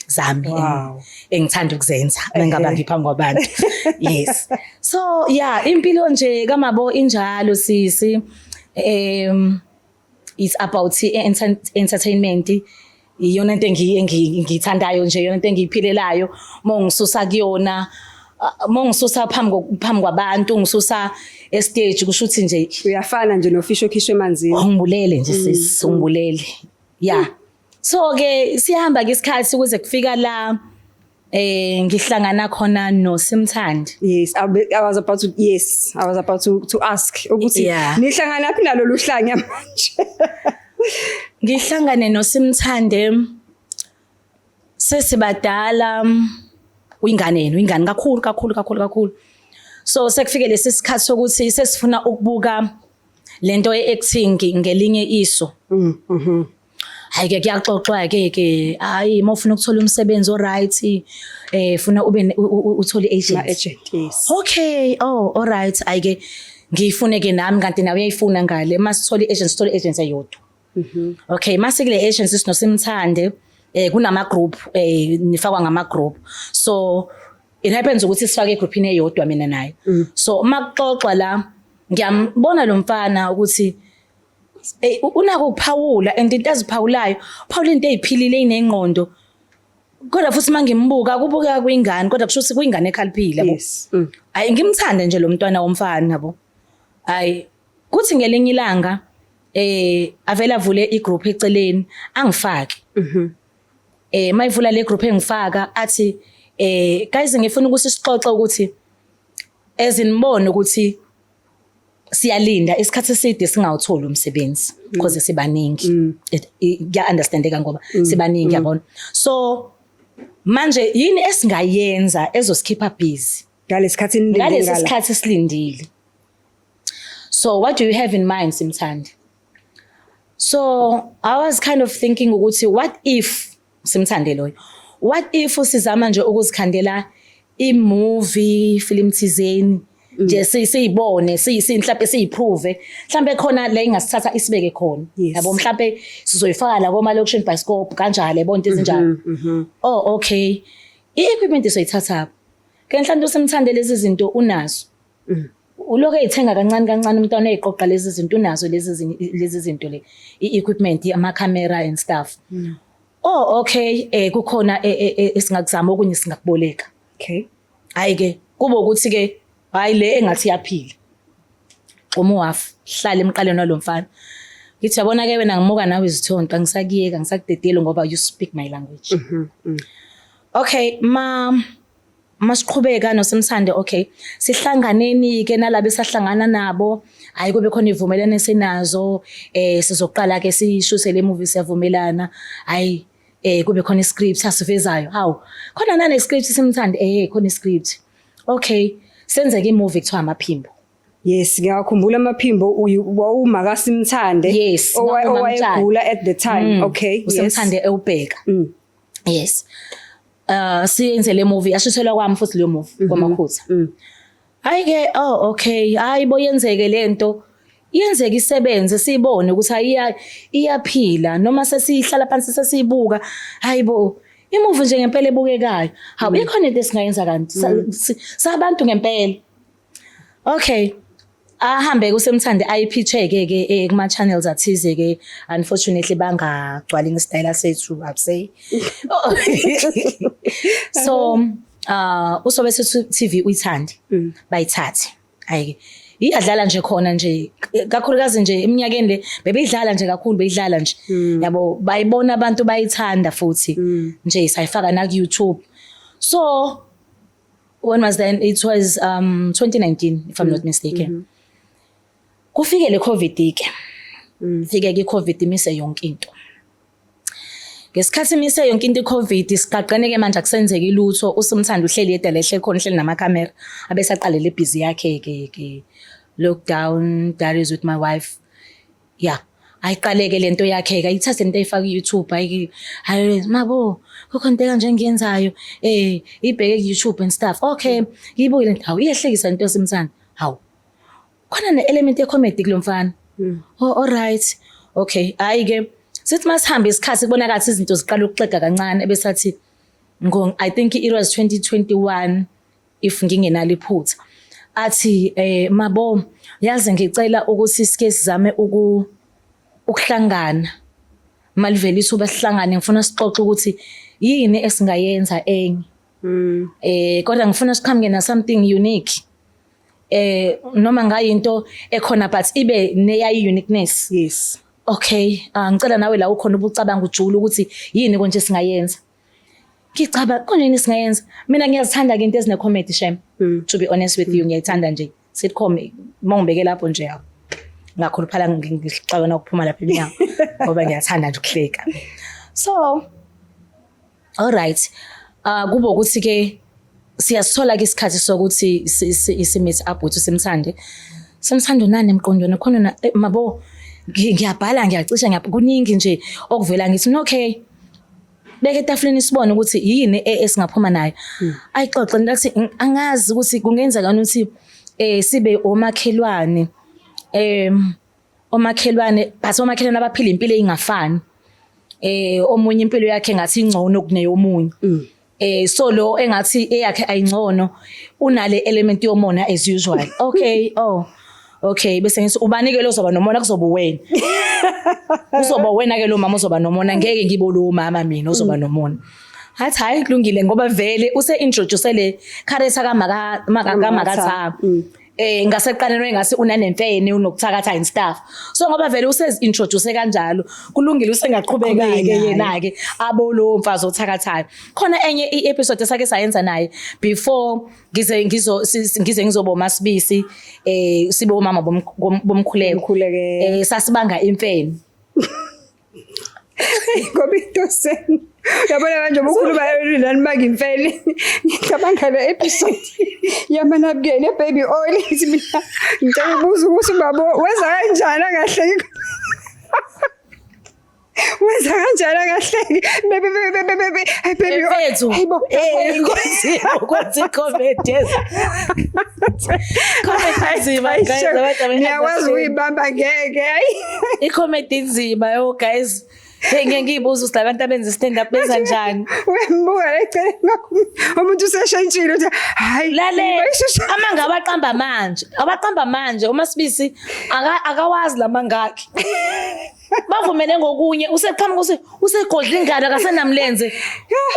zami engithanda ukuzenza mengaba ngiphambi kwabantu. Yes, so yeah, impilo nje kaMabo injalo sisi. It's about entertainment, iyona into engiyithandayo nje, iyona into engiyiphilelayo. Mongisusa kuyona, mongisusa phambi kwabantu, ngisusa estage, kusho ukuthi nje Uyafana nje nofish okhishwe emanzini. Ungibulele nje sis, ungibulele. Yeah, so ke siyahamba ke isikhathi ukuze kufika la ngihlangana khona noSimthandi. Yes, I was about to, yes, I was about to ask ukuthi nihlangana phi nalolu hlanya manje? Ngihlangane noSimthande sesibadala, uyingane yena, uyingane kakhulu kakhulu kakhulu kakhulu. So sekufike lesi sikhathi sokuthi sesifuna ukubuka lento ye-acting ngelinye iso. Hayi ke, kuyaxoxwa ke, hayi, uma ufuna ukuthola umsebenzi o-right, funa ube uthole i-agent. Ma-agent, yes. Okay, oh, all right. Hayi ke, ngiyifune ke nami, kanti nawe uyayifuna ngale. Masithola i-agent, sithola i-agent eyodwa. Okay, mase kule agency sinoSimthande, kunama group, nifakwa ngama group. So it happens ukuthi sifake egroupini eyodwa mina naye. So makuxoxwa la Ngiyambona lo mfana ukuthi unako ukuphawula, and into aziphawulayo, uphawula into eziphilile, enengqondo, kodwa futhi mangimbuka kubukeka kuyingane, kodwa kusho ukuthi kuyingane ekhaliphile, yabo. Hayi, ngimthande nje lo mntwana womfana, yabo. Hayi, kuthi ngelinye ilanga avela avule igroup eceleni, angifake. Mayivula le group engifaka, athi, "Guys, ngifuna ukuthi sixoxe ukuthi ezinibone ukuthi siyalinda isikhathi eside singawutholi umsebenzi because sibaningi." Kuya understandeka ngoba sibaningi, yabona. So manje yini esingayenza ezosikhipha busy ngalesikhathi nilinde ngalesi ngala? sikhathi silindile? So what do you have in mind, Simthandi? So I was kind of thinking ukuthi what if simthande loyo, what if sizama nje ukuzikhandela i-movie, film thizeni nje, siyibone, mhlambe siyiprove, mhlambe khona la ingasithatha isibeke khona, yabo, mhlambe sizoyifaka la koma location bioscope kanjalo, yabo, into ezinjalo. Oh, okay, i-equipment isoyithatha ke mhlawumbe usemthande, lezi zinto unazo, ulokhu eyithenga kancane kancane umntwana, eyiqoqa lezi zinto, unazo lezi zinto, le i-equipment, ama-camera and stuff. Oh, okay, kukhona esingakuzama, okunye singakuboleka. Hayi ke, kube ukuthi ke hayi, le engathi iyaphila, xuma uhafu, hlala emqaleni walo mfana, ngithi, "Yabona ke wena, ngimuka nawe izithonto, angisakuyeka, ngisakudedeli ngoba you speak my language." Okay, ma masiqhubeka noSimthande, okay, sihlanganeni ke nalabo esahlangana nabo. Hayi, kube khona ivumelano esinazo, sizoqala ke sishuthe le movie, siyavumelana. Hayi, kube khona iscript asivezayo. Hawu, khona nane script, Simthande? Khona iscript. Okay, senzeke imovie kuthiwa Amaphimbo. Yes, ngiyakhumbula Amaphimbo, wawumakaSimthande. Yes, ngawumamtshali. Owayegula at the time. Okay, yes. USimthande ewubheka. Yes. Siyenze le movie, yashuthelwa kwami futhi leyo movie kwaMakhutha. Hayi ke, oh okay, hayi bo, yenzeke lento. Yenzeke isebenze, siyibone ukuthi ayiya iyaphila noma sesihlala phansi sesiyibuka. Hayi bo, imovie nje ngempela ebukekayo. Hawu, ikhona into esingayenza kanti sabantu ngempela. Okay. Ahambe kuSemthande, ayipitche-ke ke kuma channels athize ke, unfortunately bangagcwali ngesitayela sethu, I'd say. So uSoweto TV uyithande, bayithathe. Hayi, iyadlala nje khona nje, kakhulukazi nje eminyakeni le bebeyidlala nje kakhulu, beyidlala nje, yabo, bayibona abantu, bayithanda futhi nje, sayifaka na ku YouTube. So when was then? It was 2019, if I'm not mistaken. Kufike le COVID ke, fike ke COVID, imise yonke into. Ngesikhathi imise yonke into iCovid, siqaqene ke manje, akusenzeki lutho. USimthanda uhleli yedwa lehle khona, uhleli namakhamera, abesaqale le busy yakhe ke, Lockdown Diaries with My Wife. Yeah, ayiqaleke lento yakhe ke, ayithathe lento ayifaka ku-YouTube. Hayi hayi mabo, kukhona into kanje engiyenzayo, ibheke ku-YouTube and stuff. Okay, ngiyibuke lento. Hawu, iyahlekisa lento Simthanda. Hawu, khona ne-element ye-comedy kulo mfana. Oh, all right, okay. Hayi ke, sithi masihamba isikhathi, kubonakala izinto ziqala ukuxega kancane, ebesathi ngo I think it was 2021, if ngingenalo iphutha, athi, "Mabo, yazi ngicela ukuthi sike sizame ukuhlangana, malivele ithuba sihlangane, ngifuna sixoxe ukuthi yini esingayenza enye, kodwa ngifuna siqhamuke na something unique, noma ngayinto ekhona but ibe neyayi uniqueness." "Okay, ngicela nawe la ukhona ubucabanga ujula ukuthi yini konje singayenza." Ngicaba konje yini singayenza. Mina ngiyazithanda ke into ezine comedy, shem. To be honest with you, ngiyayithanda nje sitcom. Mawungibeke lapho nje, yawo, ngakhuluphala, ngixabana ukuphuma lapha eminyango ngoba ngiyathanda nje ukuhleka. So all right, kube ukuthi ke siyasithola ke isikhathi sokuthi si meet up with uSimthande. Simthande, unani emqondweni khona na? Mabo, ngiyabhala, ngiyacisha, kuningi nje okuvela." Ngithi, "Okay, beke etafuleni sibone ukuthi yini esingaphuma nayo." Ayixoxe ngathi, "Angazi ukuthi kungenzeka ukuthi sibe omakhelwane, omakhelwane, but omakhelwane abaphila impilo engafani, omunye impilo yakhe ngathi ingcono kuneyomunye, so lo engathi eyakhe ayingcono unale element yomona as usual." Okay, oh. Okay, bese ngithi ubani ke lo ozoba nomona? Kuzoba wena, kuzoba wena ke lo mama ozoba nomona. Ngeke ngibe lo mama mina ozoba nomona. Hathi hayi, kulungile, ngoba vele use-introduce le character kamaka kamakatha ngaseqaleni engase unanemfene, unokuthakatha and stuff. So ngoba vele usezi-introduce kanjalo, kulungile, usengaqhubeka ke Qhubeke naye. Yena ke abo lo mfazi othakathayo. Khona enye i-episode esake sayenza naye before ngize ngizo ngize ngizoba uMasibisi, sibe omama bomkhuleko. Bomkhuleko. Sasibanga imfene. Ngoba into seni uyabona manje ubukhuluma nani bangimfele, ngicabanga le episode yamanabukeni baby oil. Ithi mina ngicela ukubuza ukuthi ubaba wenza kanjani angahleki, wenza kanjani angahleki, baby baby baby baby baby oil. Mfethu. Hayibo. Kwenza i-comedy, yes. Comedy inzima, guys, abantu abayi- Ngiyakwazi ukuyibamba, ngeke, hayi. I-comedy inzima yo, guys. Hey, ngeke ngiyibuza ukuthi labantu abenza stand up benza njani. Uyambuka la eceleni kwakho umuntu useshentshile, uthi hayi. Lalela, bayisheshe. Amanga abaqamba manje, abaqamba manje uMasibisi akawazi lamangakhi. Bavumele ngokunye, useqhamuka usegodla ingalo, akasenamlenze.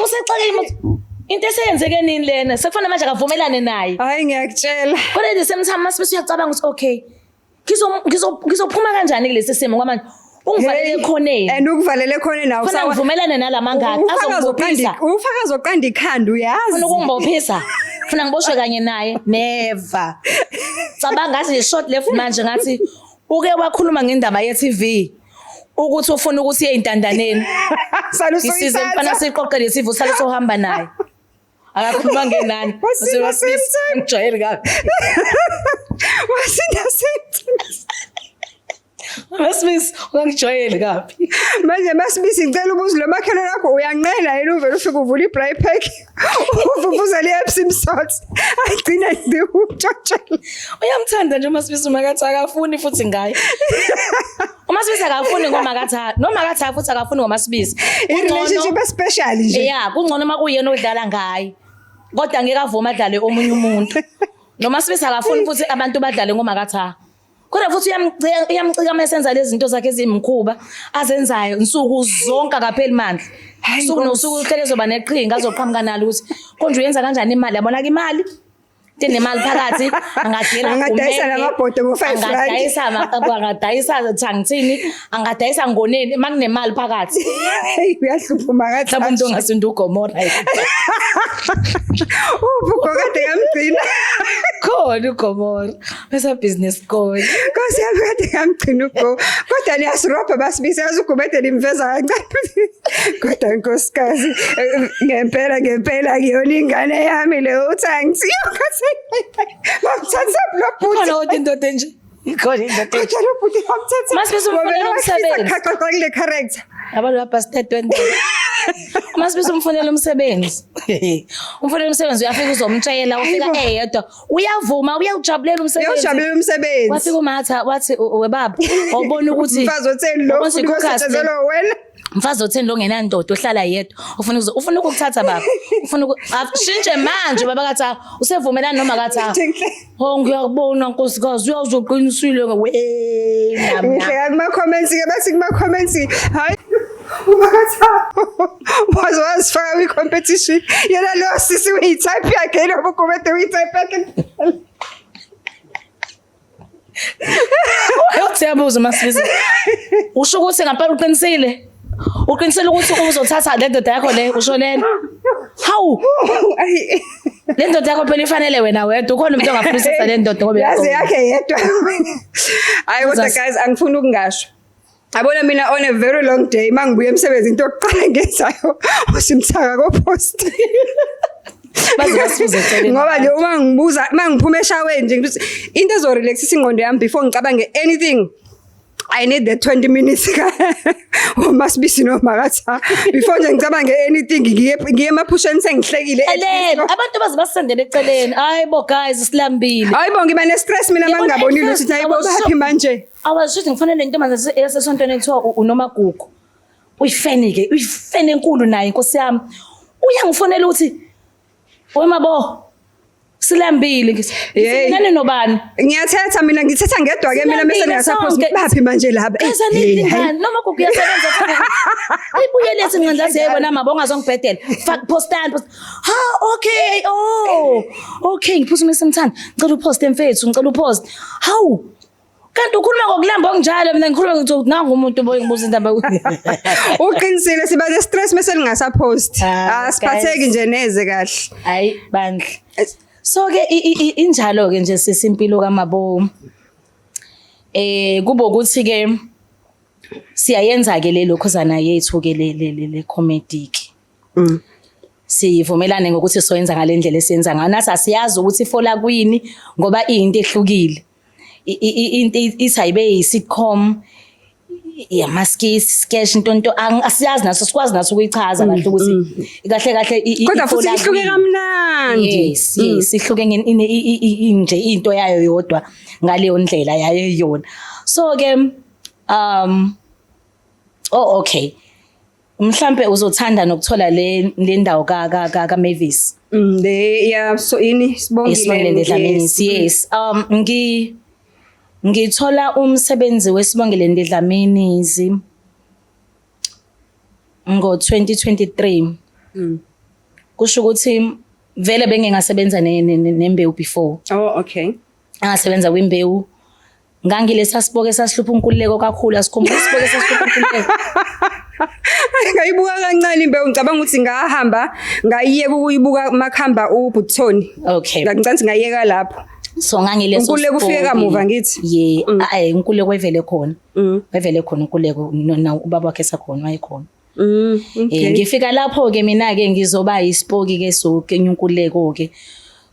Usexakile into eseyenzeke nini lena? Sekufanele manje akavumelane naye. Hayi, ngiyakutshela. Kodwa at the same time Masibisi uyacabanga ukuthi okay, ngizophuma kanjani kulesi simo ngoba manje ungivalele Hey, ekhoneni. And ukuvalele ekhoneni nawo. Funa ngivumelane nalamangakhi azongibophisa. Ufakazi oqanda ikhanda, uyazi. Funa ukungibophisa. Funa ngiboshwe kanye naye. Never. Cabanga ngathi nje short left manje, ngathi uke wakhuluma ngendaba ye-TV ukuthi ufuna ukuthi iye ey'ntandaneni. Sale Isize usuyithatha. mfana, siqoqe le TV, usale sohamba naye. Akakhuluma ngenani. Wasinda same time. Ngijwayele kabi. Wasinda same time. Masibisi ungangijwayeli kabi. Manje Masibisi, ngicela ubuze, lo makhelwane wakho uyanqena yini uvele ufike uvule i-braai pack, uvuvuzele i-Epsom salt, agcina nje ukutshotshela? Uyamthanda nje uMasibisi uMakatha, akafuni futhi ngaye. UMasibisi akafuni ngoMakatha, noMakatha futhi akafuni ngoMasibisi. I-relationship especial nje. Yeah, kungcono uma kuyena odlala ngaye. Kodwa ngeke avume adlale omunye umuntu. Noma Sibisi akafuni futhi abantu badlale ngoMakatha. Kodwa futhi uyamcika, uyamcika uma esenza lezi zinto zakhe ezimkhuba azenzayo nsuku zonke, akapheli mandla. Hayi, Suku Nkosi. nosuku uhlele ezoba neqhinga azoqhamuka nalo ukuthi konje uyenza kanjani imali, yabona ke imali. Into enemali phakathi angadela. Angadayisa namabhodo ngo-R5. Angadayisa thangithini, angadayisa ngoneni makunemali phakathi. Hey, uyahlupha uMakatha. Mhlawumbe umuntu ongasinda uGomora. Uphi uGo kade ngamgcina? Khona uGomora. Besa business khona. Nkosi yami, kade ngamgcina uGo. Kodwa niyasirobha Basibisi, yazi uGubede nimveza kancane. Kodwa nkosikazi, ngempela ngempela kuyona ingane yami le uthi angithiyo. Bamthatha lo bhuti. Khona kodwa indoda enje. Ikhona indoda enje. Kodwa lo bhuti bamthatha. Masibisi umfunela umsebenzi. Khaxa kule character. Abantu babastard wendoda. Masibisi umfunela umsebenzi. Umfunela umsebenzi, uyafika uzomtshela, ufika Hayibo. eyedwa. Uyavuma, uyawujabulela umsebenzi. Uyawujabulela umsebenzi. Wafika uMatha wathi, "Webaba, wawubona ukuthi Mfazi otheni lo wabona ufuna ukuthi i-caucus le- ukusetshenzelwa wena. Mfazi otheni lo ngenandoda ohlala yedwa, ufuna ukukuthatha baba, ufuna ashintshe manje baba kathi usevumelana noma kathi oh, ngiyakubona nkosikazi, uyazoqinisile wena mina." Ngihleka kuma-comments ke, bathi kuma-comments, hayi, uMakatha waze wazifaka kwi-competition yena lo sisi, uyi-type yakhe yena, uGubede uyi-type yakhe. Uthi yabuza uMasibisi, usho ukuthi ngampela uqinisile, uqinisile ukuthi uzothatha le ndoda yakho le, usho lena? Hawu, Ayi. le ndoda yakho phela ifanele wena wedwa, ukhona umuntu ongafunisisa le ndoda ngoba yazi uyaqonda. yakhe yedwa. Hayi kodwa guys, angifuni ukungasho. Yabona mina, on a very long day, uma ngibuya emsebenzini, into yokuqala engiyenzayo usimthaka ko-post. Baze basibuze eceleni. Ngoba nje uma ngibuza, uma ngiphuma eshaweni nje, ngithi into ezorelaxisa ingqondo yami before ngicabange anything, I need the 20 minutes uMasibisi noMakatha before nje ngicabange anything, ngiye emaphusheni sengihlekile. Eleni, abantu baze basendele eceleni. Hayi bo guys, silambile. Hayi bo, ngiba ne-stress mina uma Yabona, ngingabonile at ukuthi first, hayi bo, I was baphi shocked. manje. I was shocked, ngifonele intombazane yasesontweni ekuthiwa uNomagugu. Uyifeni ke, uyifeni enkulu naye, inkosi yami. Uyangifonela ukuthi, "Wemabo." Silambile ngithi. Hey. Nani nobani? Ngiyathetha mina, ngithetha ngedwa ke mina mase Silambile ningasaphosi sonke. baphi manje laba. Eh, Kaze eh, nidli hayi. ngani? Noma gugu uyasebenza futhi. Ibuye lethi nqandla yebo nama bongazongibhedela. Fuck postani post. Ha, okay. Oh. Okay, ngiphuthume simthanda. Ngicela upost mfethu, ngicela upost. Hawu. Kanti ukhuluma ngokulamba okunjalo, mina ngikhuluma ngithi nangu umuntu boy ngibuza indaba. Uqinisile, siba ne stress mase ningasapost. Ah, Asiphatheki guys. nje neze kahle. Hayi bandla. So ke injalo ke nje sisimpilo kaMabo. Kubo ukuthi ke siyayenza ke le lokhuzana yethu ke le comedy ke. Sivumelane ngokuthi soyenza ngalendlela esiyenza ngayo. Nathi asiyazi ukuthi ifola kwini ngoba iyinto ehlukile. Into ithi ayibe yi-sitcom yama-skits, sketch, into nto asiyazi naso, sikwazi naso ukuyichaza kahle ukuthi kahle kahle Kodwa futhi ifola ihluke kwini. kamnandi. Yes, ihluke nje into yayo yodwa ngaleyo ndlela yayo yona. So ke oh okay. Mhlambe uzothanda nokuthola le ndawo ka Mavis. Le yeah, so ini Sibongile. Isibongile Dlamini. Yes. Ngithola umsebenzi weSibongile Dlamini ngo 2023. Kusho ukuthi vele bengingasebenza nembewu before. Oh, okay. Angasebenza kwimbewu. Ngangilesa siboke sasihlupha unkululeko kakhulu, asikhumbula isiboke sasihlupha unkululeko. Ngayibuka kancane imbewu, ngicabanga ukuthi ngahamba ngayiyeka ukuyibuka makhamba uButhoni. Okay. Ngicabanga ukuthi ngayiyeka lapho. So ngangileso Unkululeko ufike sipoki. kamuva ngithi? Ye, ayi unkululeko wayevele khona. Wayevele khona unkululeko na ubaba wakhe esakhona wayekhona. Ngifika lapho ke mina ke ngizoba isipoki ke so kenye unkululeko ke.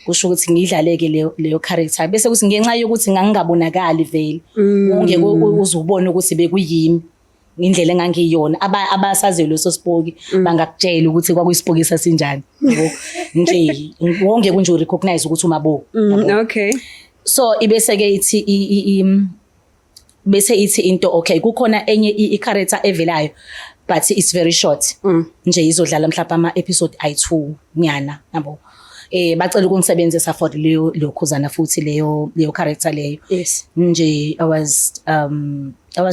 Kusho ukuthi ngidlale ke leyo character bese kuthi ngenxa yokuthi ngangingabonakali vele. Ungeke uzubone ukuthi bekuyimi. Indlela engangiyona abasaziyo leso sipoki bangakutshela ukuthi kwakuyisipoki sasinjani, yabo nje wonke kunje urecognize ukuthi uMabo. Okay. So ibese ke ithi bese ithi into okay kukhona enye i-character evelayo but it's very short nje, izodlala mhlawumbe ama episode ayi2 nyana, yabo. Bacela ukungisebenzisa for leyo lokhuzana futhi leyo character leyo. Nje I was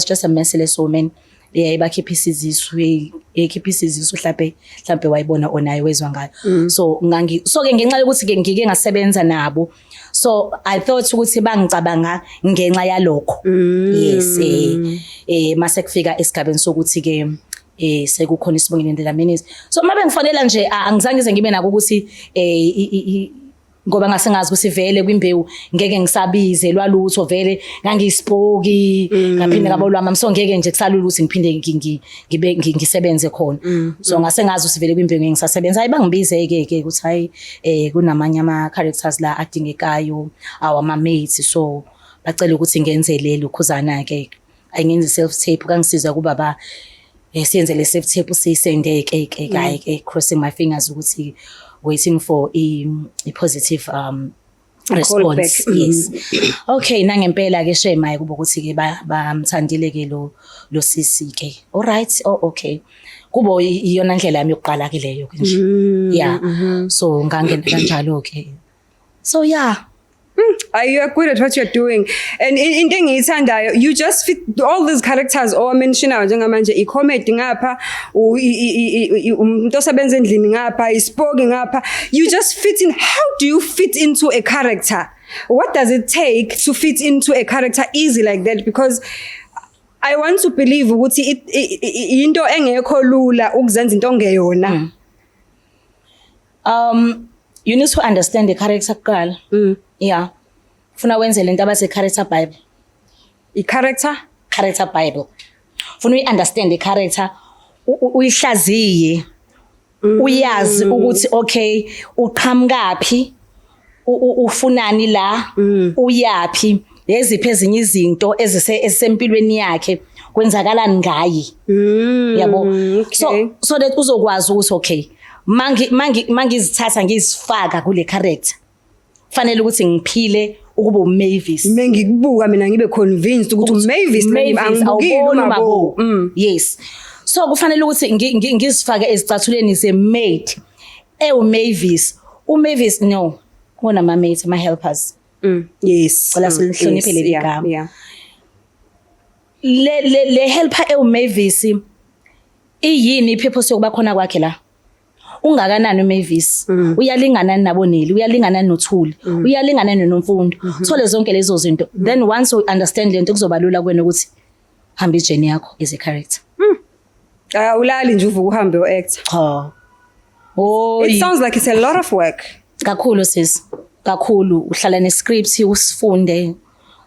just a merciless woman eyayibakhiphisa izisu, ekhipha izisu, mhlambe wayibona onayo wezwa ngayo. So ngangi so ke ngenxa yokuthi ke ngike ngasebenza nabo, so I thought ukuthi bangicabanga ngenxa yalokho. Yes, mase kufika esigabeni sokuthi ke sekukhona Isibongile Dlamini. So mabe ngifonela nje angizange ngize ngibe nako ukuthi ngoba ngase ngazi ukuthi vele kwimbewu ngeke ngisabizelwa lutho, vele ngangiyisipoki ngaphinde ngabolwami, so ngeke nje kusalula ukuthi ngiphinde ngibe ngisebenze khona. So ngase ngazi ukuthi vele kwimbewu ngeke ngisasebenza. Hayi, bangibize ke ke ukuthi hayi, kunamanye ama characters la adingekayo awama mates, so bacela ukuthi ngenze le lokhuzana ke, ayingenze self tape kangisiza kuba ba siyenze le self tape, siyisende ke ke hayi ke, crossing my fingers ukuthi waiting for i positive A call response. back. Yes, okay, nangempela ke shema kuba ukuthi ke bamthandile ke lo sisi ke. All right, oh okay, kubo iyona ndlela yami yokuqala ke leyo ke nje. Yeah, so ngangena kanjalo ke, so yeah. You are good at what you're doing. And into engiyithandayo, you just fit all these characters owa-mentionayo njengamanje, i-comedy ngapha, umuntu osebenza endlini ngapha, isipoki ngapha. You just fit in. How do you fit into a character? What does it take to fit into a character easy like that? Because I want to believe ukuthi into engekho lula ukuzenza into ongeyona. You need to understand the character kuqala. Yeah, funa wenze lento abathi character bible. I-character? Character bible, funa uyi-understand i-character, uyihlaziye, uyazi ukuthi okay uqhamukaphi, ufunani la, uyapi, leziphi ezinye izinto ezisempilweni yakhe, kwenzakalani ngaye, yabo. So that uzokwazi ukuthi okay, mangi mangizithatha ngizifaka kule character, fanele ukuthi ngiphile ukuba uMavis. Mengikubuka mina ngibe convinced ukuthi uMavis. Mavis, angibukile awuboni uMabo. uMabo. Yes, so kufanele ukuthi ngizifake ezicathulweni ze-maid ewuMavis. uMavis, no, Kunama-mates, ama-helpers. Cela silihloniphe leli gama. Le helper ewuMavis iyini i-purpose yokuba khona kwakhe la? Ungakanani uMavis? Uyalingana nabo Neli, uyalingana noThuli, uyalingana noNomfundo. Thole zonke lezo zinto. Then once you understand lento, kuzoba lula kuwena ukuthi hamba i-journey yakho as a character. Ah, ulali nje, uvuka uhambe u-act? Cha. It Oy. sounds like it's a lot of work. Kakhulu sis, kakhulu. Uhlala ne-script, usifunde,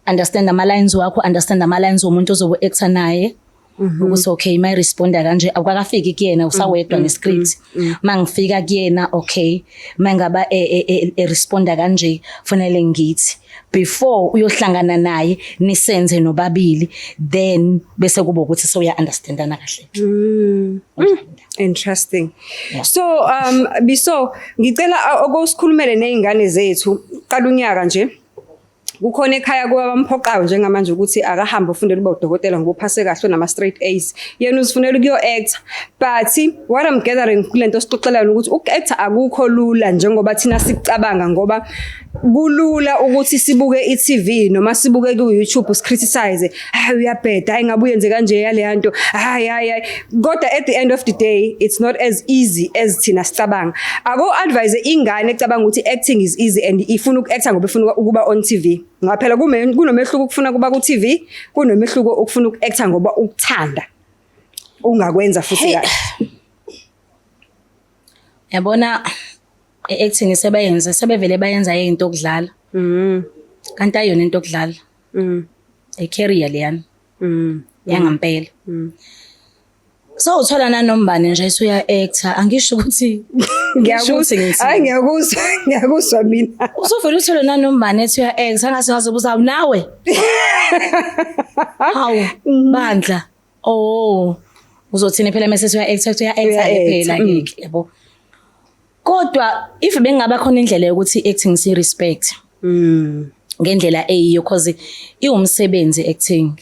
understand ama lines wakho, understand ama lines womuntu ozobe actor naye ukuthi okay, my responda kanje, awukakafiki kuyena, usawedwa ne-script. Mangifika kuyena, okay, mangaba e responda kanje, fanele ngithi before uyohlangana naye nisenze nobabili, then bese kuba ukuthi sewuya understandana kahle. Interesting. So Biso, ngicela okusikhulumele nezingane zethu qala unyaka nje. Kukhona ekhaya kuba bamphoqayo njengamanje ukuthi akahambe ufundele uba udokotela ngoba uphase kahle, unama straight A's. Yena uzifunela ukuyo act. But what I'm gathering kulento sixoxelayo ukuthi uku-acta akukho lula njengoba thina sicabanga, ngoba kulula ukuthi sibuke i-TV noma sibuke ku-YouTube, si-criticize, "Hayi, uyabheda, hayi, ngabe uyenze kanje yale nto, hayi, hayi, hayi." Kodwa at the end of the day it's not as easy as thina sicabanga. Ako advise ingane ecabanga ukuthi acting is easy and ifuna uku-acta ngoba ifuna ukuba on TV, ngoba phela kunomehluko ukufuna kuba ku-TV, kunomehluko ukufuna uku-acta ngoba ukuthanda, ungakwenza futhi Hey. kahle. Yabona, i-acting sebayenze, sebevele bayenza into okudlala, kanti ayona into okudlala, i-career leyana yangampela. So uthola nanombani nje usuya-actor, angisho ukuthi ngisho ukuthi Ngiyakuzwa. ngithini. Hayi, ngiyakuzwa, ngiyakuzwa mina. Usuvele uthole nanombani ethi uya-actor, angase wazibuza, "Hawu, nawe, hawu bandla, oh, uzothini phela mase uya-actor?" Uya-actor ke Uya-actor, phela ke, yabo. Kodwa if bengingaba khona indlela yokuthi i-acting si-respect ngendlela eyiyo, cause iwumsebenzi acting.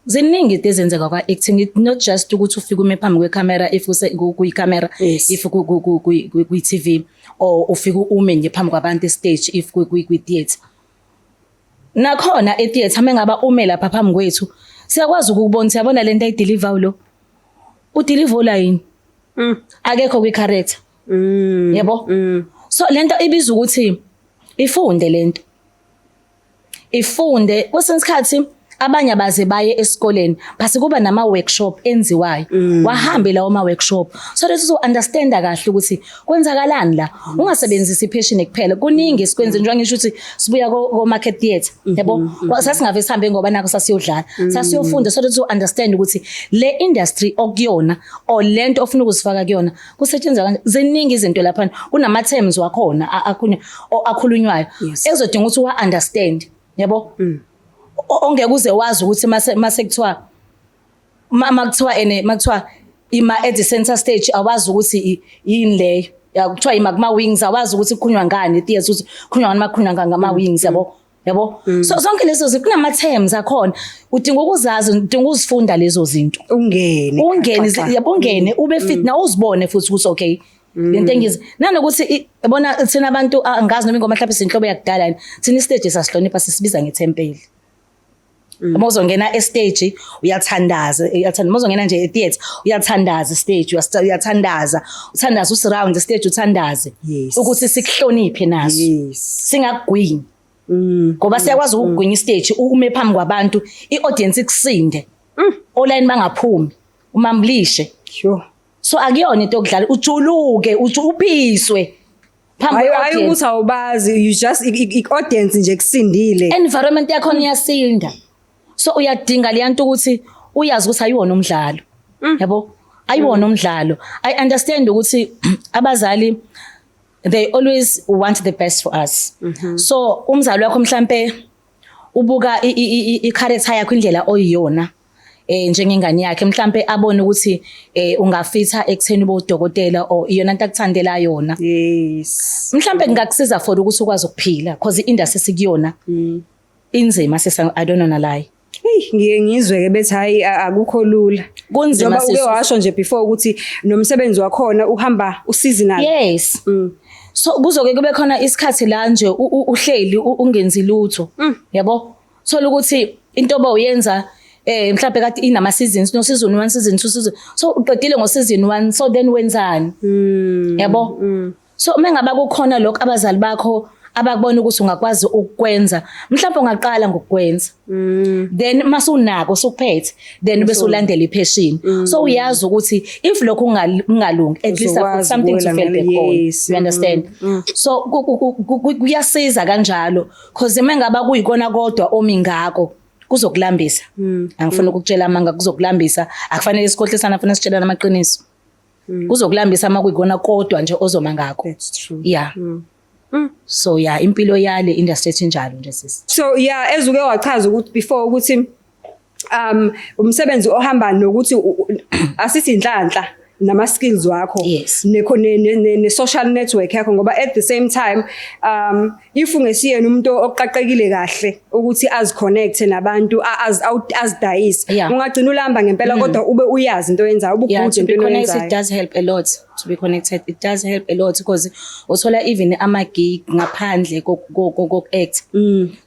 Ziningi izinto ezenzeka kwa-acting. It's not just ukuthi ufike ume phambi kwekhamera if kuyikhamera, if kwi-TV, or ufike ume nje phambi kwabantu e-stage if kwi-theatre. Nakhona e-theatre, mengaba ume lapha phambi kwethu, siyakwazi ukukubona, siyabona lento ayi-deliver, lo u-deliver yini, akekho kwi-character, yabo. So lento ibiza ukuthi ifunde lento, ifunde. Kwesinye isikhathi abanye abaze baye esikoleni, bese kuba nama workshop enziwayo, wahambe lawo ma workshop so that uzo understanda kahle ukuthi kwenzakalani la. Ungasebenzisi i-passion kuphela, kuningi esikwenze. Njengoba ngisho ukuthi sibuya ko market theatre, yabo, sasingave sihambe ngoba nakho sasiyodlala, sasiyofunda so that uzo understand ukuthi le industry okuyona or lento ofuna ukuzifaka kuyona kusetshenzwa kanje. Ziningi izinto lapha, kunama terms wakhona akhulunywayo ekuzodinga ukuthi wa understand, yabo, ongeke uze wazi ukuthi mase kuthiwa makuthiwa ene makuthiwa ima at the center stage, awazi ukuthi yini leyo. Ya, kuthiwa ima kuma wings, awazi ukuthi kukhulunywa ngani theatre, ukuthi kukhulunywa ngani makukhulunywa ngama wings, yabo. So zonke lezo zinto, kunama terms akhona, udinga ukuzazi, udinga ukuzifunda lezo zinto. Ungene. Ungene. Xaxa. Yabo, ungene ube fit na uzibone futhi ukuthi okay, lento engizi nanokuthi yabona thina abantu, angazi noma ingoma mhlawumbe sinhlobo yakudala yini, thina i-stage sasihlonipha, sisibiza ngethempeli. Uma uzongena e-stage uyathandaza, uyathandaza. Uma uzongena nje e-theatre uyathandaza, stage uyathandaza, uthandaza usi-round stage, uthandaze ukuthi sikuhloniphe naso, singakugwinyi, ngoba siyakwazi ukugwinya i-stage, ume phambi kwabantu, i-audience ikusinde, olayini bangaphumi, umamlishe. Sure. So akuyona into yokudlala, ujuluke, uphiswe phambi Hayi, hayi, kwe-audience. ukuthi awubazi, you just i-audience nje kusindile. Environment yakhona iyasinda, so uyadinga leya nto ukuthi uyazi ukuthi ayiwona umdlalo, yabo, ayiwona umdlalo. I understand ukuthi abazali, they always want the best for us. So umzali wakho mhlambe ubuka i-character yakho, indlela oyiyona njengengane yakhe, mhlambe abone ukuthi ungafitha ekutheni ube udokotela or iyona into akuthandela yona. Mhlambe kungakusiza for ukuthi ukwazi ukuphila, because i-industry sikuyona inzima sisa, I don't wanna lie. Hey, ngiye ngizwe ke bethi hayi, akukho lula. Kunzima, Njengoba uke sis. washo nje before ukuthi nomsebenzi wakhona uhamba u-seasonal. Yes. So kuzoke kube khona isikhathi la nje uhleli ungenzi lutho, yabo, thola ukuthi into obawuyenza mhlawumbe kade inama seasons, no season 1, season 2, season, so uqedile ngo season 1, so then wenzani, yabo? So uma ngaba kukhona lokho abazali bakho abakubona ukuthi ungakwazi ukukwenza, mhlawumbe ungaqala ngokukwenza, then masunako sukuphethe, then bese ulandela i-passion. So uyazi ukuthi if lokho kungalungi, at least I've got Uzokwazi something to ukuwela fall back on. You understand? So kuyasiza kanjalo, because uma ngaba kuyikona kodwa omi ngako, kuzokulambisa. Angifuni ukukutshela amanga, kuzokulambisa. Akufanele sikhohlisana, kufanele sitshelane amaqiniso. Kuzokulambisa uma kuyikona kodwa nje ozoma ngakho. That's true. Yeah. So yeah, impilo yale industry ethi njalo nje, sisi. So yeah, ezuke wachaza ukuthi before ukuthi umsebenzi ohamba nokuthi asithi inhlanhla nama skills wakho ne social network yakho, ngoba at the same time if ungesiyena umuntu oqaqekile kahle ukuthi aziconnect nabantu, azidayise, ungagcina ulamba ngempela, kodwa ube uyazi into oyenzayo, ube Yeah, good to be entweni connected oyenzayo. Does help a lot. To be connected, it does help a lot, because uthola even ama-gig ngaphandle koku-act.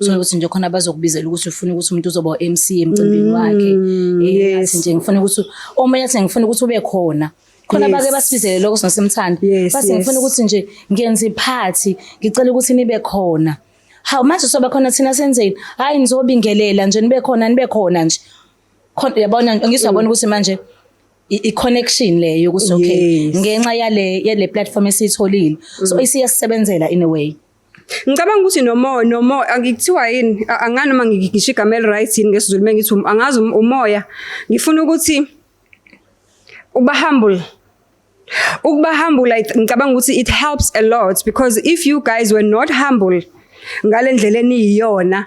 So ukuthi nje khona bazokubizela ukuthi ufuna ukuthi umuntu uzoba u-MC emcimbini wakhe. Athi nje ngifuna ukuthi omunye athi ngifuna ukuthi ube khona. Khona bake basibizele lokho sinosemthanda. Bathi ngifuna ukuthi nje ngiyenze iphathi, ngicela ukuthi nibe khona. Hawu, manje soba khona thina senzeni? Hayi, nizobingelela nje, nibe khona, nibe khona nje. Khona, yabona, ngisabona ukuthi manje i-connection leyo yokuthi okay, ngenxa yale platform esiyitholile, so isiyasebenzela in a way. Ngicabanga ukuthi nomo angikuthiwa yini, angani noma ngisho igama eli-right yini ngesiZulu, mengithi angazi umoya, ngifuna ukuthi uba humble. Ukuba humble, ngicabanga ukuthi it helps a lot, because if you guys were not humble ngale ndlela eniyiyona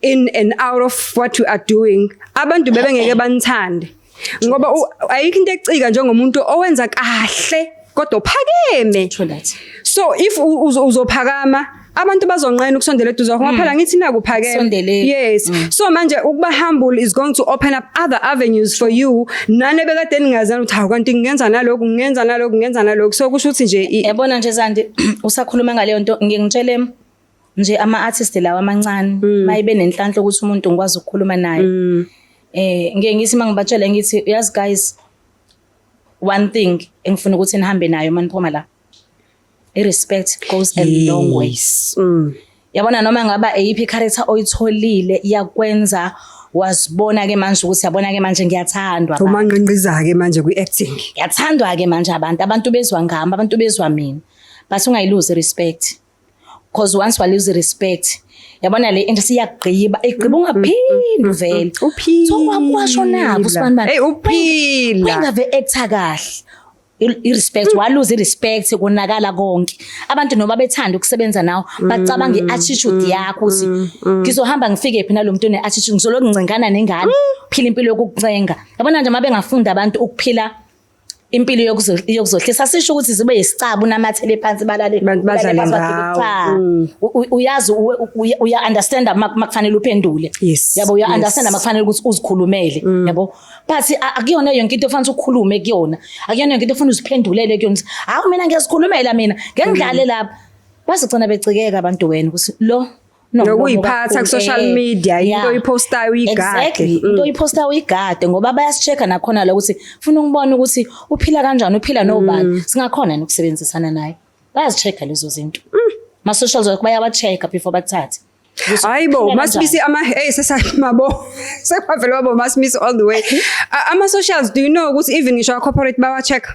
in and out of what you are doing, abantu bebengeke banithande, ngoba ayikho into ecika njengomuntu owenza kahle kodwa uphakeme. True that. So if uzophakama, abantu bazonqena ukusondela eduze kwakho, ngoba phela ngithi naku phakeme. Kusondeleni. Yes, so manje ukuba humble is going to open up other avenues for you, nane bekade ningazani ukuthi hawu, kanti ngingenza nalokhu, ngingenza nalokhu, ngingenza nalokhu. So kusho ukuthi nje Yabona nje Zandi, usakhuluma ngaleyo nto, ngike ngitshele nje ama-artist lawa amancane, mayibe nenhlanhla ukuthi umuntu ngikwazi ukukhuluma naye, ngike ngithi mangibatshele, ngithi, yazi guys, one thing engifuna ukuthi nihambe nayo maniphuma la, i-respect goes a long way. Yabona, noma ngaba eyiphi i-character oyitholile iyakwenza wazibona ke manje ukuthi yabona ke manje ngiyathandwa abantu. Umanqinqiza ke manje kwi-acting. Ngiyathandwa ke manje abantu, abantu bezwa ngami, abantu bezwa mina, but ungayiluzi i-respect, because once waluze i-respect, yabona le industry iyakugqiba, igqiba ungaphindi uvele. Uphila. So wakwasho nabo usibanibani. Hey, uphila. Wengave actor kahle, i-respect, waluza i-respect, konakala konke. Abantu noma bethanda ukusebenza nawe, bacabanga i-attitude yakho ukuthi ngizohamba ngifike phi nalo muntu one-attitude, ngizolokhu ngincengana nengane, phila impilo yokukucenga. Yabona nje, uma bengafunda abantu ukuphila impilo yokuzohlisa, sisho ukuthi zibe yisicaba, unamathele phansi, balale Abantu badlale balale phansi, bagibele. ngawo. Cha. Uyazi uya understand makufanele uphendule. Yabo, uya understand makufanele ukuthi uzikhulumele, yabo, but akuyona yonke into ofanele ukhulume kuyona, akuyona yonke into ofanele uziphendulele kuyona. Hawu, mina ngiyazikhulumela, mina ngeke ngidlale lapha, bazogcina becikeka abantu wena ukuthi lo unomlomo Nokuyiphatha kakhulu. ku-social media, into oyipostayo uyigade. Exactly, into oyipostayo uyigade, ngoba bayasi-check-a nakhona la ukuthi funa ukubona ukuthi uphila kanjani, uphila nobani, singakhona yini ukusebenzisana naye. Bayazi-check-a lezo zinto. Ma-socials wakho bayawa-check-a before bakuthathe. Ukuthi Hayi bo, uphila Masibisi kanjani. ama, hey, sesamabo. Sekwavele wabo Masibisi all the way. Ama socials, do you know ukuthi even ngisho corporate bawa check?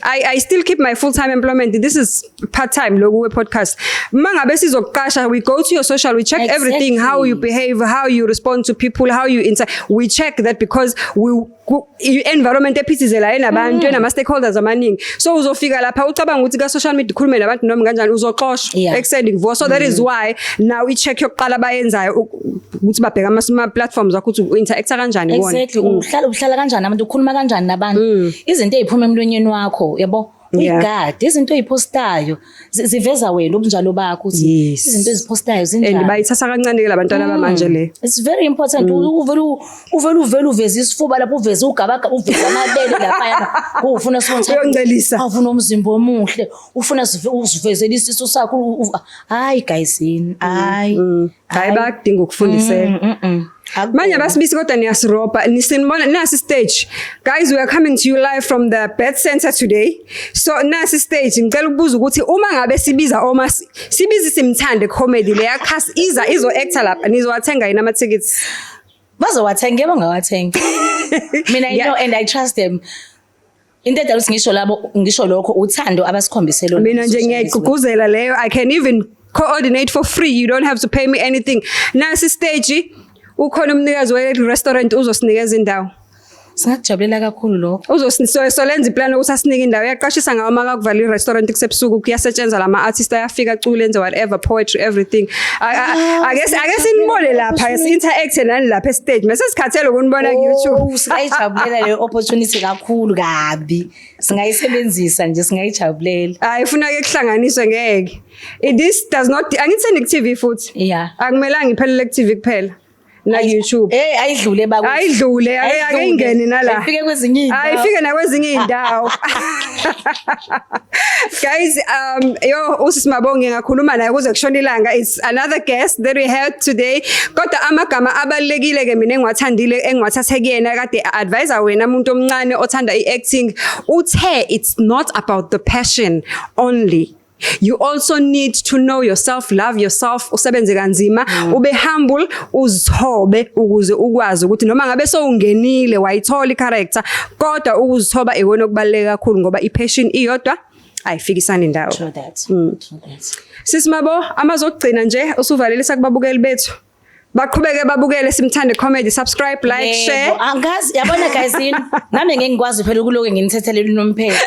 I still keep my full time employment. This is part time loku we podcast. Mangabe sizokuqasha, we go to your social, we check everything, how you behave, how you respond to people, how you inter we check that because we environment ephithizela enabantu, enama stakeholders amaningi. So uzofika lapha ucabanga ukuthi ka social media ukhulume nabantu noma kanjani, uzoxoshwa ekuseni kuvuka. So that is why now i-check yokuqala bayenzayo ukuthi babheka ama platforms akho ukuthi u-interacta kanjani kuwona. Exactly, uhlala kanjani nabantu, ukhuluma kanjani nabantu, izinto ey'phuma emlonyeni wakho, yabo. Uyigade izinto oyiphostayo, ziveza wena ubunjalo bakho ukuthi izinto eziphostayo zinjani. And bayithatha kancane ke labantwana bamanje le. It's very important. Uvele uveze isifuba lapho, uveze ugabagaba, uveze amabele laphayana. Ufuna sibone Uyoncelisa. Ufuna umzimba omuhle, ufuna usivezele isisu sakho. Hayi guys, yini? Hayi. Hayi, bayakudinga ukufundiseka. Manje abasibisi, kodwa niyasirobha, nisinibona nasi stage. Guys, we are coming to you live from the Birth Center today. So nasi stage, ngicela ukubuza ukuthi uma ngabe sibiza oma sibiza Simthande Comedy leya cast iza izo actor lapha, nizowathenga yini ama tickets? Bazowathenga, yebo, ngawathenga. Mina I know and I trust them. Into edala ukuthi ngisho labo, ngisho lokho, uthando abasikhombise lona. Mina nje ngiyayigqugquzela leyo. I can even coordinate for free. You don't have to pay me anything. Nasi stage, ukhona umnikazi we restaurant uzosinikeza indawo. Singakujabulela kakhulu lokho. Uzosolenza iplan ukuthi asinike indawo, uyaqashisa ngawo uma kakuvala i-restaurant kusebusuku, kuyasetshenzwa, lama artist ayafika acule, enze whatever, poetry, everything. Ake sinibone lapha, si-interact nani lapha estage, mase sikhathele ukunibona ku-YouTube. Oh, singayijabulela leyo opportunity kakhulu kabi. Singayisebenzisa nje, singayijabulela. Hayi, funa ke kuhlanganiswe, ngeke. This does not, angithi ku-TV futhi akumelanga iphelele ku-TV kuphela, na YouTube. Eh, ayidlule bakuthi. Ayidlule, ake ingene nala. Ayifike kwezinye izindawo. Ayifike nakwezinye iy'ndawo. Guys, yo, usisi Mabongi ngakhuluma naye kuze kushona ilanga. It's another guest that we had today. Kodwa amagama abalulekile ke mina engiwathandile, engiwathathe kuyena, kade advisor wena umuntu omncane othanda i-acting, uthe it's not about the passion only. You also need to know yourself, love yourself, usebenze kanzima, ube humble, uzithobe ukuze ukwazi ukuthi noma ngabe sowungenile wayithola i-character, kodwa ukuzithoba ikona okubaluleke kakhulu, ngoba i-passion iyodwa ayifikisani indawo. True that. True that. Sisi Mabo, amazokugcina nje usuvalelisa kubabukeli bethu. Baqhubeke babukele Simthande Comedy, subscribe, like, share. Angazi, yabona guys, yini nami ngeke ngikwazi phela ukuloke nginithethelele unomphela.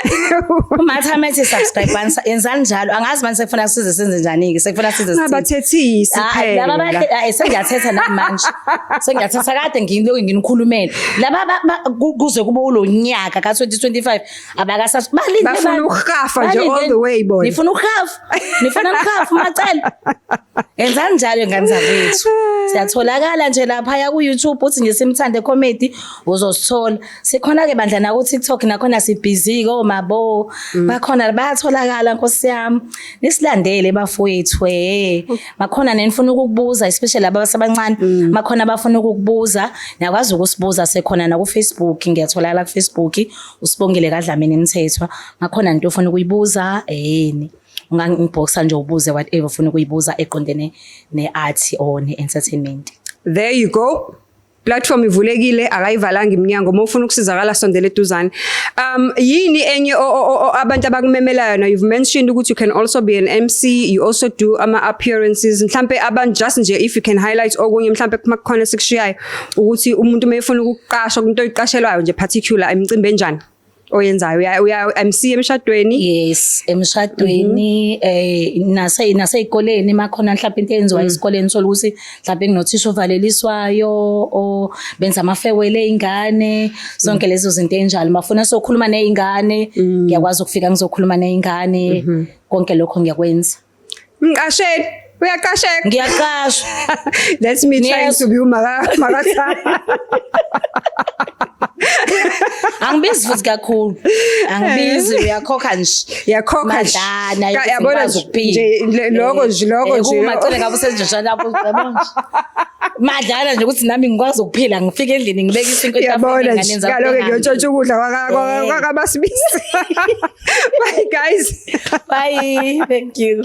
Uma time ethi subscribe bani, yenzani njalo. Angazi manje sekufuna size senze njani ke, sekufuna size sithini. Ngabathethisi Ah, laba phela. bahle, sengiyathetha nami manje, sengiyathetha, kade ngilokhu nginikhulumela laba kuze kube ulo nyaka ka-2025 abakasas balinde. Bafuna ukuhafa nje all the way bona. Nifuna ukuhafa, nifuna ukuhafa macele, yenzani njalo ngane zakwethu. Siyatholakala nje laphaya ku-YouTube, uthi nje Simthande Comedy, uzosithola. Sikhona-ke bandla naku-TikTok, nakhona sibhizi-ke, omabo bakhona, bayatholakala, nkosi yami. Nisilandele bafowethu. Bakhona nenifuna ukukubuza, especially laba abasebancane, bakhona abafuna ukukubuza, niyakwazi ukusibuza. Sekhona naku-Facebook, ngiyatholakala ku-Facebook, uSibongile kaDlamini Mthethwa. Makhona into ofuna ukuyibuza, yini, ungangi-inboxa nje ubuze whatever ufuna ukuyibuza eqondene ne-art or ne-entertainment. There you go. Platform ivulekile, akayivalanga iminyango. Uma ufuna ukusizakala, sondela eduzane. Yini enye abantu abakumemelayo? Now you've mentioned ukuthi you can also be an MC, you also do ama appearances. Mhlambe abantu, just nje if you can highlight okunye mhlambe kumakhona esikushiyayo, ukuthi umuntu uma efuna ukuqasha into oyiqashelwayo nje particular, imicimbi enjani oyenzayo? Uya MC emshadweni? Yes, emshadweni, nasey'koleni, makhona mhlawumbe into eyenziwa esikoleni, thola ukuthi mhlawumbe kunothisha ovaleliswayo or benza ama-farewell ey'ngane, zonke lezo zinto ey'njalo. Mafuna sokhuluma ney'ngane, ngiyakwazi ukufika ngizokhuluma ney'ngane, konke lokho ngiyakwenza. Mqasheni, uyaqasheka. Ngiyaqashwa. That's me trying to be umaka makathanda. Angibizi futhi kakhulu, angibizi, uyakhokha nje. Yakhokha nje. Madlana Ka- yabona yokuthi ngikwazi nje, ukuphila. nje, loko nje, loko nje. Kumacele ngabe usenjani lapho, yabona nje, madlana nje ukuthi nami ngikwazi ukuphila, ngifike endlini ngibeke isinkwa Yabona etafuleni. nje, Ingane kaloku zami. ngiyotshontsha ukudla kwakabasibisi. Bye guys. Bye, thank you.